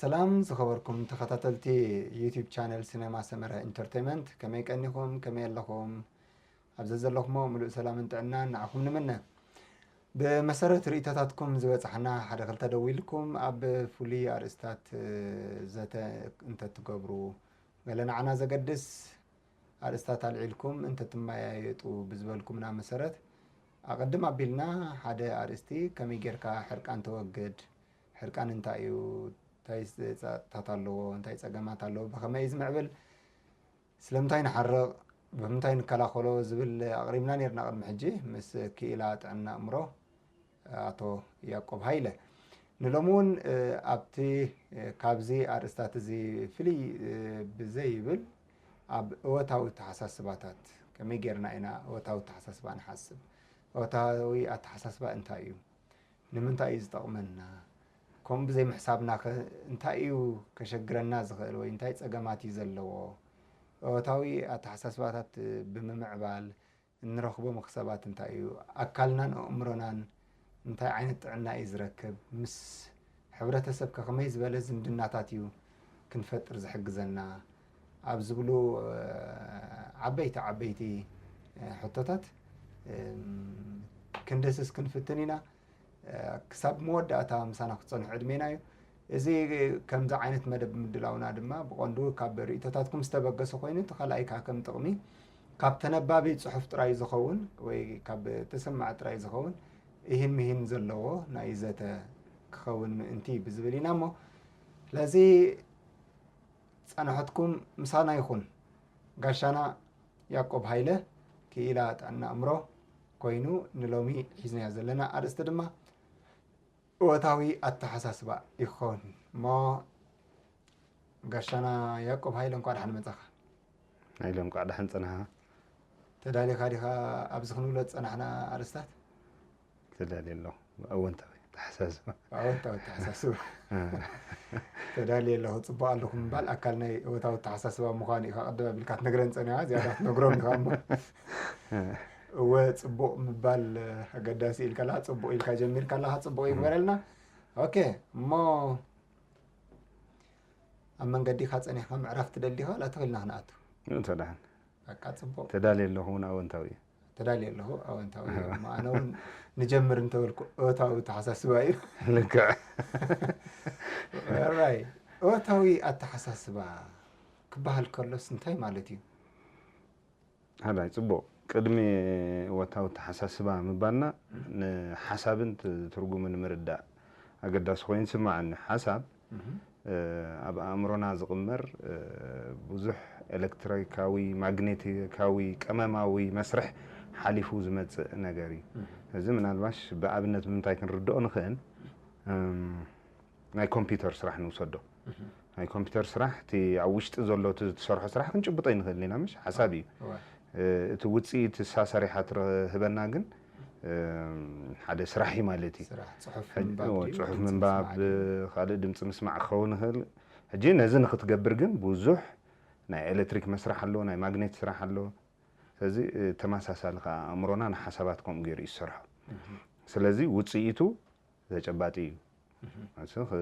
ሰላም ዝኸበርኩም ተኸታተልቲ ዩቲዩብ ቻነል ሲነማ ሰመረ ኢንተርቴይመንት፣ ከመይ ቀኒኹም? ከመይ ኣለኹም? ኣብ ዘዘለኹሞ ምሉእ ሰላምን ጥዕናን ንዓኹም ንምነ። ብመሰረት ርእይቶታትኩም ዝበጻሕና ሓደ ክልተ ደዊልኩም ኣብ ፍሉይ ኣርእስታት፣ እ፣ ዘተ እንተትገብሩ፣ ገለ ንዓና ዘገድስ ኣርእስታት ኣልዒልኩም እንተትመያየጡ ብዝበልኩምና መሰረት፣ ኣቐድም ኣቢልና ሓደ ኣርእስቲ፣ ከመይ ጌርካ ሕርቃን ተወግድ? ሕርቃን እንታይ እዩ? እንታይ ጸጥታታት ኣለዎ? እንታይ ጸገማት ኣለዎ? ብኸመይ እዩ ዝምዕብል? ስለምንታይ ንሓርቕ? ብምንታይ ንከላኸሎ? ዝብል ኣቕሪብና ኔርና ቅድሚ ሕጂ ምስ ክኢላ ጥዕና ኣእምሮ ኣቶ ያዕቆብ ሃይለ። ንሎሚ እውን፣ እ፣ ኣብቲ፣ እ፣ ካብዚ ኣርእስታት እዚ ፍልይ፣ እ፣ ብዘይብል ኣብ እወታዊ ኣተሓሳስባታት ከመይ ጌርና ኢና እወታዊ ኣተሓሳስባ ንሓስብ? እወታዊ ኣተሓሳስባ እንታይ እዩ? ንምንታይ እዩ ዝጠቕመና? ከምኡ ብዘይምሕሳብና ከ እንታይ እዩ ከሸግረና ዝኽእል ወይ እንታይ ጸገማት እዩ ዘለዎ? እወታዊ ኣተሓሳስባታት ብምምዕባል እንረኽቦ መኽሰባት እንታይ እዩ? ኣካልናን ኣእምሮናን እንታይ ዓይነት ጥዕና እዩ ዝረክብ? ምስ ሕብረተሰብ ከ ከመይ ዝበለ ዝምድናታት እዩ ክንፈጥር ዝሕግዘና? ኣብ ዝብሉ፣ እ፣ ዓበይቲ ዓበይቲ፣ እ፣ ሕቶታት፣ እም፣ ክንድህስስ ክንፍትን ኢና። እ፣ ክሳብ መወዳእታ ምሳና ክትጸንሑ ዕድሜና እዩ። እዚ ከምዚ ዓይነት መደብ ምድላውና ድማ ብቐንዱ ካብ ርእይቶታትኩም ዝተበገሰ ኮይኑ፣ እቲ ካልኣይ ከኣ ከም ጥቕሚ ካብ ተነባቢ ጽሑፍ ጥራይ ዝኸውን ወይ ካብ ተሰማዒ ጥራይ ዝኸውን እሂን ምሂን ዘለዎ ናይ ዘተ ክኸውን ምእንቲ ብዝብል ኢና እሞ፣ ስለዚ ጻንሖትኩም ምሳና ይኹን። ጋሻና ያዕቆብ ሃይለ፣ ክኢላ ጥዕና ኣእምሮ ኮይኑ፣ ንሎሚ ሒዝናዮ ዘለና ኣርእስቲ ድማ እወታዊ ኣተሓሳስባ ይኸውን። እሞ ጋሻና ያዕቆብ ሃይለ፣ እንኳዕ ደሓን መጻኻ። ሃይለ፣ እንኳዕ ደሓን ጸናኻ። ተዳሊኻ ዲኻ ኣብዚ ክንብሎ ዝጸናሕና ኣርእስታት? ተዳልየ ኣለኹ። ኣወንታዊ ኣተሓሳስባ። ኣወንታዊ ኣተሓሳስባ። ተዳልየ ኣለኹ፣ ጽቡቕ ኣለኹ ምባል ኣካል ናይ እወታዊ ኣተሓሳስባ ምዃኑ ኢኻ ቅድም ኣቢልካ ትነግረን ጸኒኻ፣ ዝያዳ ክትነግሮም ኢኻ እሞ። እወ፣ ጽቡቕ ምባል ኣገዳሲ ኢልካ ኣለኻ፣ ጽቡቕ ኢልካ ጀሚርካ ኣለኻ፣ ጽቡቕ ይግበረልና። ኦኬ፣ እሞ ኣብ መንገዲኻ ጸኒሕካ ምዕራፍ ትደሊ ዲኻ? ዋላ ተኺልና ክንኣቱ። እንተ ደሓን። በቃ፣ ጽቡቕ። ተዳልየ ኣለኹ እውን ኣወንታዊ እዩ። ተዳልየ ኣለኹ ኣወንታዊ እዩ። እሞ ኣነ እውን ንጀምር እንተበልኩ እወታዊ ኣተሓሳስባ እዩ። ልክዕ። ራይ፣ እወታዊ ኣተሓሳስባ ክበሃል ከሎስ እንታይ ማለት እዩ? ሃላይ፣ ጽቡቕ። ቅድሚ እወታዊ ኣተሓሳስባ ምባልና ንሓሳብን ት-፣ ትርጉምን ምርዳእ ኣገዳሲ ኮይኑ ይስምዓኒ። ሓሳብ፣ እህ። እ፣ ኣብ ኣእምሮና ዝቕመር፣ እ፣ ብዙሕ ኤሌክትሪካዊ፣ ማግኔቲካዊ፣ ቀመማዊ መስርሕ ሓሊፉ ዝመጽእ ነገር እዩ። እህ። እዚ ምናልባሽ ብኣብነት ብምንታይ ክንርድኦ ንኽእል? እም፣ ናይ ኮምፒውተር ስራሕ ንውሰዶ። እህ። ናይ ኮምፒውተር ስራሕ፣ እቲ ኣብ ውሽጢ ዘሎ፣ እቲ ትሰርሖ ስራሕ ክንጭብጦ ይንኽእል ኢና፣ ምሽ? ሓሳብ እዩ። እወ። እ፣ እቲ ውጽኢት እሳ ሰሪሓ ትረህበና ግን፣ እ፣ ሓደ ስራሕ እዩ ማለት እዩ። ስራሕ፣ ጽሑፍ ሕጂ፣ ምንባብ እዎ፣ ድዩ? ጽሑፍ ድምጺ ምንባብ፣ ምስማዕ ድዩ? ካልእ ድምጺ ምስማዕ ክኸውን ይኽእል። ሕጂ ነዚ ንኽትገብር ግን ብዙሕ ናይ ኤሌክትሪክ መስርሕ ኣሎ፣ ናይ ማግኔት ስራሕ ኣሎ። ስለዚ፣ እ፣ ተመሳሳሊ ከኣ ኣእምሮና ንሓሳባት ከምኡ ገይሩ እዩ ዝሰርሖ። እህ። ስለዚ ውጽኢቱ ተጨባጢ እዩ። እህ። ማለት ኽ-፣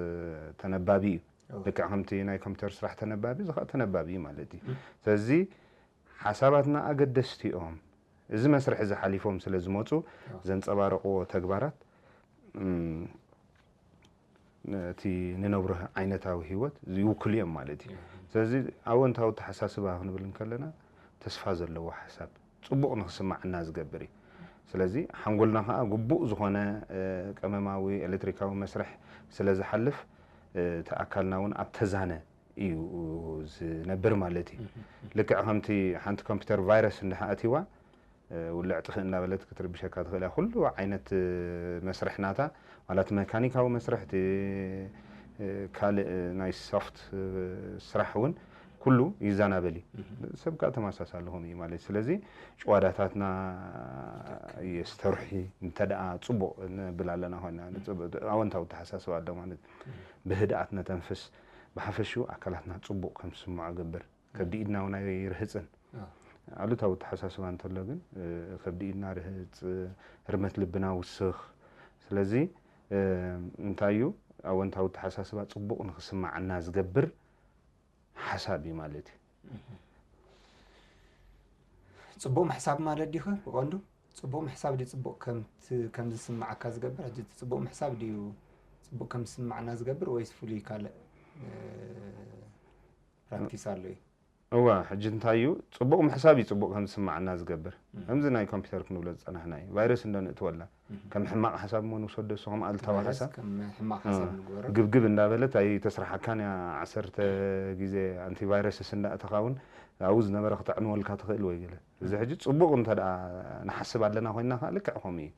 ተነባቢ እዩ። እዎ። ልክዕ ከምቲ ናይ ኮምፒውተር ስራሕ ተነባቢ፣ እዚ ኸኣ ተነባቢ እዩ ማለት እዩ። እህ። ስለዚ ሓሳባትና ኣገደስቲ እዮም። እዚ መስርሕ እዚ ሓሊፎም ስለ ዝመጹ እዎ። ዘንጸባርቕዎ ተግባራት፣ እም፣ ነቲ ንነብሮ ዓይነታዊ ህይወት ይውክሉ እዮም ማለት እዩ። እዎ። ስለዚ ኣወንታዊ ኣተሓሳስባ ክንብል እንከለና ተስፋ ዘለዎ ሓሳብ፣ ጽቡቕ ንኽስምዓና ዝገብር እዩ። ስለዚ ሓንጎልና ኸኣ ግቡእ ዝኾነ፣ እ፣ ቀመማዊ ኤሌክትሪካዊ መስርሕ ስለ ዝሓልፍ፣ እ፣ እቲ ኣካልና እውን ኣብ ተዛነ እዩ ዝነብር ማለት እዩ። እህ፣ እህ። ልክዕ ከምቲ ሓንቲ ኮምፒውተር ቫይረስ እንድሕር ኣትይዋ፣ እ፣ ውልዕ ጥፍእ እንዳበለት ክትርብሸካ ትኽእል እያ። ኩሉ ዓይነት፣ እ፣ መስርሕ ናታ፣ ማለት መካኒካዊ መስርሕ፣ እቲ፣ እ፣ ካልእ ናይ ሶፍት፣ እ፣ ስራሕ እውን ኩሉ ይዘናበል እዩ። እህ። ሰብ ከኣ ተመሳሳሊ ከምኡ እዩ ማለት እዩ። ስለዚ ጭዋዳታትና ትክክል። የስተርሒ፣ እንተ ደኣ ጽቡቕ ንብል ኣለና ኮይና፣ ንጽቡቕ፣ ኣወንታዊ ኣተሓሳስባ ኣሎ ማለት እዩ። እህ። ብህድኣት ነተንፍስ፣ ብሓፈሽኡ ኣካላትና ጽቡቕ ከም ዝስምዖ ይገብር። ከብዲ ኢድና እውን ኣይርህጽን። ኣዎ። ኣሉታዊ ኣተሓሳስባ እንተሎ ግን፣ እ፣ ከብዲ ኢድና ርህጽ፣ ህርመት ልብና ውስኽ። ስለዚ፣ እ፣ እንታይ እዩ፣ ኣወንታዊ ኣተሓሳስባ ጽቡቕ ንኽስማዓና ዝገብር ሓሳብ እዩ ማለት እዩ። ጽቡቕ ምሕሳብ ማለት ዲኸ ብቐንዱ? ጽቡቕ ምሕሳብ ድዩ ጽቡቕ ከም ዝስማዓካ ዝገብር? ሕጂ እቲ ጽቡቕ ምሕሳብ ድዩ ጽቡቕ ከም ዝስማዓና ዝገብር ወይስ ፍሉይ ካልእ ፕራክቲስ ኣሎ እዩ? እዋ ሕጂ እንታይ እዩ ጽቡቕ ምሕሳብ እዩ ጽቡቕ ከም ዝስማዓና ዝገብር። ከምዚ ናይ ኮምፒውተር ክንብሎ ዝጸናሕና እዩ። ቫይረስ እንዶ ንእትወላ ከም ሕማቕ ሓሳብ እሞ ንውሰዶ እሱ ከም ኣልታዊ ሓሳብ ግብግብ እንዳበለት ኣይተስርሓካን እያ። ዓሰርተ ግዜ ኣንቲቫይረስስ እንዳእተኻ እውን ኣብኡ ዝነበረ ክተዕንወልካ ትኽእል ወይ ገለ። እዚ ሕጂ ጽቡቕ እንተ ደኣ ንሓስብ ኣለና ኮይንና ከኣ ልክዕ ከምኡ እዩ።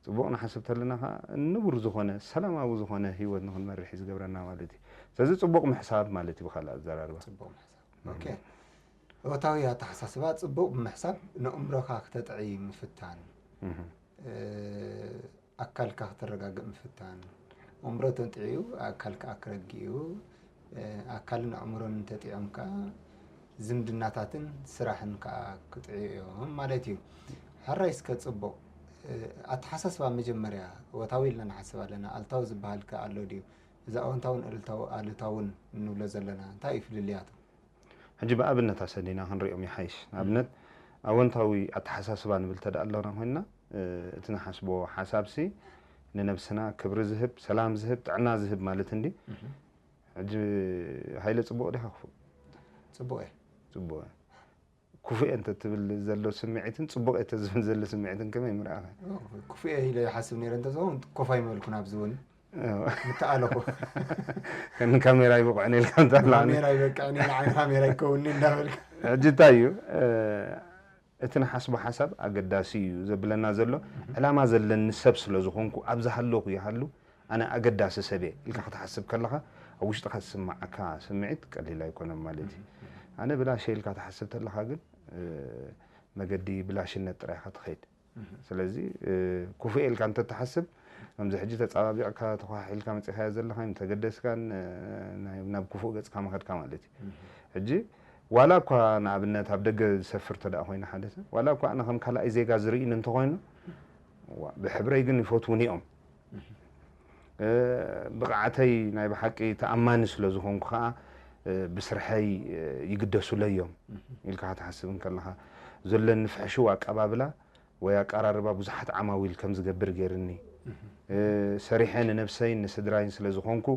ጽቡቕ ንሓስብ ተለና ከኣ ንቡር ዝኾነ ሰላማዊ ዝኾነ ህይወት ንኽንመርሕ እዩ ዝገብረና ማለት እዩ። ስለዚ ጽቡቕ ምሕሳብ ማለት እዩ ብኻልእ ኣዘራርባ። ጽቡቕ ምሕሳብ። ኦኬ። እወታዊ ኣተሓሳስባ ጽቡቕ ብምሕሳብ ንእምሮኻ ክተጥዕይ ምፍታን። ኣካልካ ክተረጋግእ ምፍታን። እምሮ ተጥዕዩ ኣካል ከኣ ክረግእ እዩ። ኣካልን ኣእምሮን እንተጥዕዮም ከኣ ዝምድናታትን ስራሕን ከኣ ክጥዕዩ እዮም ማለት እዩ። ሕራይ እስከ ጽቡቕ ኣተሓሳስባ መጀመርያ እወታዊ ኢልና ንሓስብ ኣለና። ኣልታዊ ዝበሃል ከ ኣሎ ድዩ? እዚ ኣወንታውን ኣሉታውን እንብሎ ዘለና እንታይ እዩ ፍልልያቱ? ሕጂ ብኣብነት ኣሰኒና ክንሪኦም ይሓይሽ። ንኣብነት ኣወንታዊ ኣተሓሳስባ ንብል ተደኣ ኣሎና ኮይንና እቲ ንሓስቦ ሓሳብሲ ንነብስና ክብሪ ዝህብ፣ ሰላም ዝህብ፣ ጥዕና ዝህብ ማለት እንዲ። ሕጂ ሃይለ ጽቡቕ ዲኻ ክፉእ? ጽቡቕ እየ። ጽቡቕ እየ። ክፉእ እየ እንተትብል ዘሎ ስምዒትን ጽቡቕ እየ ተዝብል ዘሎ ስምዒትን ከመይ ምርኣኻ? ክፉእ እየ ኢለ ይሓስብ ነይረ እንተዝኸውን ኮፍ ኣይምበልኩን ኣብዚ እውን ምተኣለኹ። ከን ካሜራ ይብቕዕን ኢልካ እንተላ ካሜራ ይበቅዕን ንዓይ ካሜራ ይከውንኒ እንዳበልካ ሕጂ እንታይ እዩ እቲ ንሓስቦ ሓሳብ ኣገዳሲ እዩ ዘብለና ዘሎ ዕላማ ዘለኒ ሰብ ስለ ዝኾንኩ ኣብ ዝሃለኹ ይሃሉ ኣነ ኣገዳሲ ሰብ እየ ኢልካ ክትሓስብ ከለኻ ኣብ ውሽጥኻ ዝስማዓካ ስምዒት ቀሊል ኣይኮነን ማለት እዩ። ኣነ ብላሸ ኢልካ ትሓስብ ተለኻ ግን መገዲ ብላሽነት ጥራይ ኢኻ ትኸይድ። ስለዚ ክፉእ ኢልካ እንተትሓስብ ከምዚ ሕጂ ተጻባቢቕካ ተኳሓሒልካ መጺኻዮ ዘለኻ ምተገደስካን ናብ ክፉእ ገጽካ ምኸድካ ማለት እዩ። ሕጂ ዋላ እኳ ንኣብነት ኣብ ደገ ዝሰፍር ተደኣ ኮይኑ ሓደ ሰብ ዋላ እኳ ኣነ ከም ካልኣይ ዜጋ ዝርእይኒ እንተኾይኑ ብሕብረይ ግን ይፈትዉኒ እዮም። ብቕዓተይ ናይ ብሓቂ ተኣማኒ ስለ ዝኾንኩ ከዓ ብስርሐይ ይግደሱለይ እዮም ኢልካ ክትሓስብ እንከለኻ ዘለኒ ፍሕሽው ኣቀባብላ ወይ ኣቀራርባ ብዙሓት ዓማዊል ከም ዝገብር ገይርኒ። ሰሪሐ ንነብሰይን ንስድራይን ስለ ዝኾንኩ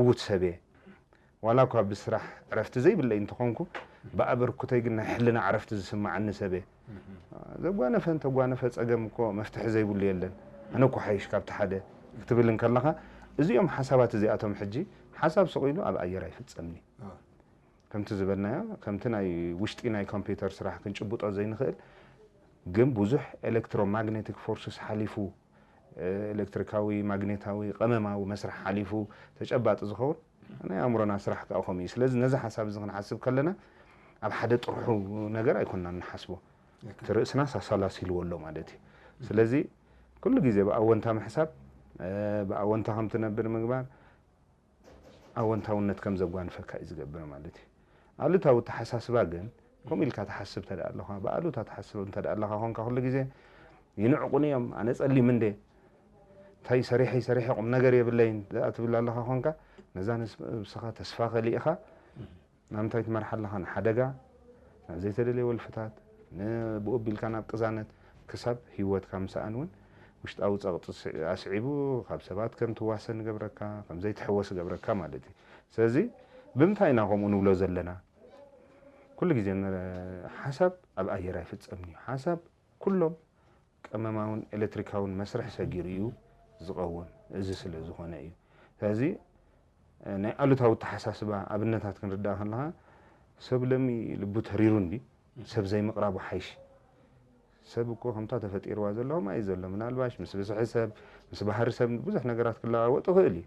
ዕዉት ሰብ እየ። ዋላ እኳ ብስራሕ ዕረፍቲ ዘይብለይ እንተኾንኩ ብኣበርኩተይ ግን ናይ ሕልና ዕረፍቲ ዝስምዓኒ ሰብ እየ። ዘጓነፈ እንተጓነፈ ጸገም እኮ መፍትሒ ዘይብሉ የለን። ኣነ እኮ ሓይሽ ካብቲ ሓደ ክትብል እንከለኻ እዚኦም ሓሳባት እዚኣቶም ሕጂ ሓሳብ ስቕ ኢሉ ኣብ ኣየር ኣይፍጸምኒ። ከምቲ ዝበልናዮ ከምቲ ናይ ውሽጢ ናይ ኮምፒውተር ስራሕ ክንጭብጦ ዘይንኽእል ግን ብዙሕ ኤሌክትሮማግኔቲክ ፎርስስ ሓሊፉ ኤሌክትሪካዊ ማግኔታዊ ቀመማዊ መስርሕ ሓሊፉ ተጨባጢ ዝኸውን ናይ ኣእምሮና ስራሕ ከዓ ከምኡ እዩ። ስለዚ ነዚ ሓሳብ እዚ ክንሓስብ ከለና ኣብ ሓደ ጥርሑ ነገር ኣይኮንና ንሓስቦ እቲ ርእስና ሳሳላሲልዎ ኣሎ ማለት እዩ። ስለዚ ኩሉ ግዜ ብኣወንታ ምሕሳብ ብኣወንታ ከም ትነብር ምግባር ኣወንታውነት ከም ዘጓንፈካ እዩ ዝገብር ማለት እዩ። ኣሉታዊ ኣተሓሳስባ ግን ከምኡ ኢልካ ትሓስብ እንተ ኣለኻ ብኣሉታ ትሓስብ እንተ ኣለኻ ኮንካ ኩሉ ግዜ ይንዕቁኒ እዮም ኣነ ጸሊም እንደ እንታይ ሰሪሐይ ሰሪሐ ቁም ነገር የብለይን ትብል ኣለኻ ኮንካ ነዛ ነብስኻ ተስፋ ከሊእኻ ናብ ምንታይ ትመርሓ ኣለኻ ንሓደጋ ናብ ዘይተደለየ ወልፍታት ንብኡ ኣቢልካ ናብ ቅዛነት ክሳብ ህይወትካ ምስኣን እውን ውሽጣዊ ጸቕጢ ኣስዒቡ ካብ ሰባት ከም ትዋሰን ይገብረካ ከም ዘይትሕወስ ይገብረካ ማለት እዩ። ስለዚ ብምንታይ ኢና ከምኡ ንብሎ ዘለና? ኩሉ ግዜ ሓሳብ ኣብ ኣየር ኣይፍጸምን እዩ። ሓሳብ ኩሎም ቀመማውን ኤሌክትሪካውን መስርሕ ሰጊሩ እዩ ዝቐውም። እዚ ስለ ዝኾነ እዩ። ስለዚ ናይ ኣሉታዊ ኣተሓሳስባ ኣብነታት ክንርዳእ ከለኻ ሰብ ለሚ ልቡ ተሪሩ እንዲ ሰብ ዘይምቕራቡ ሓይሽ። ሰብ እኮ ከምታ ተፈጢርዋ ዘለኹም ኣዩ ዘሎ ምናልባሽ ምስ ብዝሒ ሰብ ምስ ባህሪ ሰብ ብዙሕ ነገራት ክለዋወጥ ይኽእል እዩ።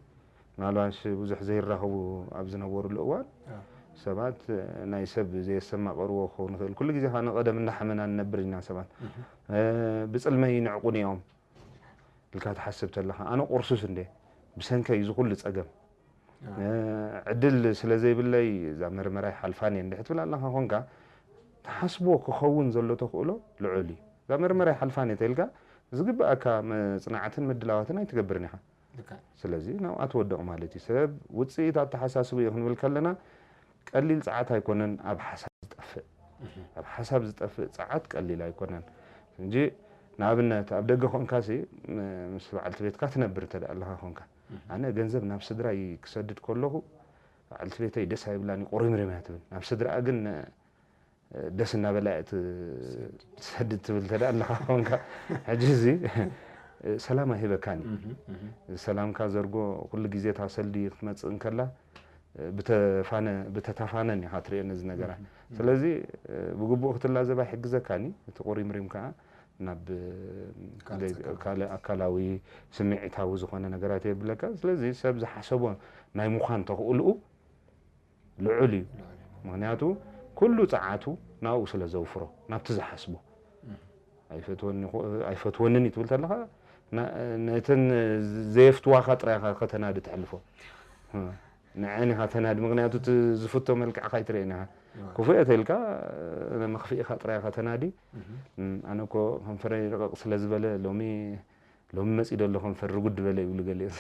ምናልባሽ ብዙሕ ዘይራኸቡ ኣብ ዝነበሩሉ እዋን ሰባት ናይ ሰብ ዘየስተማቐርዎ ክኸውን ይኽእል። ኩሉ ግዜ ከዓ ንቐደም እንዳሓመና ንነብር ኢና ሰባት። ብፅልመይ ይንዕቁኒ እዮም ኢልካ ትሓስብ ተለኻ ኣነ ቁርሱስ እንደ ብሰንከይ እዚ ኩሉ ፀገም ዕድል ስለ ዘይብለይ እዛ መርመራ ይሓልፋን እየ እንድሕር ትብል ኣለኻ ኮንካ ትሓስቦ ክኸውን ዘሎ ተኽእሎ ልዑል እዩ። እዛ መርመራ ይሓልፋን እየ ተልካ ዝግብኣካ መፅናዕትን ምድላዋትን ኣይትገብርን ኢኻ። ልክዕ። ስለዚ ናብኣ ትወድቕ ማለት እዩ። ሰብ ውፅኢት ኣተሓሳስቡ እዩ ክንብል ከለና ቀሊል ፀዓት ኣይኮነን ኣብ ሓሳብ ዝጠፍእ። ኣብ ሓሳብ ዝጠፍእ ፀዓት ቀሊል ኣይኮነን እንጂ ንኣብነት ኣብ ደገ ኮንካሲ ም- ምስ በዓልቲ ቤትካ ትነብር እንተ ደኣ ኣለኻ ኮንካ ኣነ ገንዘብ ናብ ስድራይ ክሰድድ ከለኹ በዓልቲ ቤተይ ደስ ኣይብላን ቆሪምሪም እያ ትብል ናብ ስድራኣ ግን ደስ እናበላ እያ ትሰድድ ትብል እንተ ደኣ ኣለኻ ኮንካ ሕጂ እዚ ሰላም ኣይህበካን እዩ ሰላምካ ዘርጎ ኩሉ ግዜ እታ ሰልዲ ክትመፅእ እንከላ ብተፋነ ብተታፋነን ኢኻ ትሪኦ ነዚ ነገራት ስለዚ ብግቡእ ክትላዘብ ኣይሕግዘካን እዩ እቲ ቁሪምሪም ከዓ ናብ ካልእ ኣካላዊ ስምዒታዊ ዝኾነ ነገራት የብለካ ስለዚ ሰብ ዝሓሰቦ ናይ ምዃን ተኽእልኡ ልዑል እዩ ምክንያቱ ኩሉ ፀዓቱ ናብኡ ስለ ዘውፍሮ ናብቲ ዝሓስቦ ኣይፈትወንን እዩ ትብል ተለካ ነተን ዘየፍትዋካ ጥራይ ከተናዲ ተሕልፎ ንዐን ኢኻ ተናዲ ምክንያቱ ዝፍቶ መልክዕካ ኣይትርእን ኢኻ ክፉእ እየ ተልካ መኽፍኢኻ ጥራይ ኢኻ ተናዲ ኣነ እኮ ከንፈረይ ረቀቕ ስለ ዝበለ ሎሚ ሎሚ መፂ ደሎ ከንፈር ርጉድ በለ ይብሉ ገሊኦም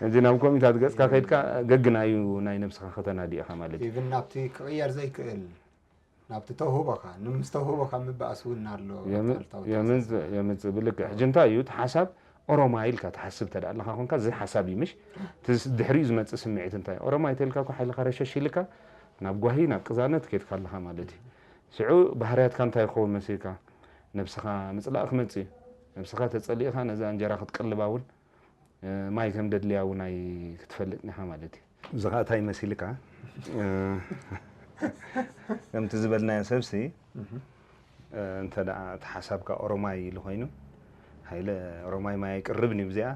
እዚ ናብ ኮሚታት ገፅካ ከይድካ ገግናዩ ናይ ነብስኻ ከተናዲ ኢኻ ማለት እዩ ኢቭን ናብቲ ክቕየር ዘይክእል ናብቲ ተውህቦኻ ንምስተውህቦኻ ምባኣስ እውን ኣሎ ኣሉታዊ የምፅእ ብልክዕ ሕጂ እንታይ እዩ እቲ ሓሳብ ኦሮማይ ኢልካ ትሓስብ ተደኣ ኣለኻ ኮንካ እዚ ሓሳብ እዩ ምሽ ድሕሪኡ ዝመፅእ ስምዒት እንታይ ኦሮማይ ተልካ እኮ ሓይልካ ረሸሽ ኢልካ ናብ ጓሂ ናብ ቅዛነት ከድካ ኣለኻ ማለት እዩ ሽዑ ባህርያትካ እንታይ ይኸውን መሲልካ ነብስኻ ምፅላእ ክመፅእ እዩ ነብስኻ ተፀሊእኻ ነዛ እንጀራ ክትቅልባ እውን ማይ ከም ደድልያ እውን ኣይክትፈልጥ ኢኻ ማለት እዩ እዚ ከዓ እንታይ መሲልካ ከምቲ ዝበልናዮ ሰብሲ እንተ ደኣ እቲ ሓሳብካ ኦሮማይ ኢሉ ኮይኑ ሃይለ ኦሮማይ ማይ ኣይቅርብን እዩ ብዚኣ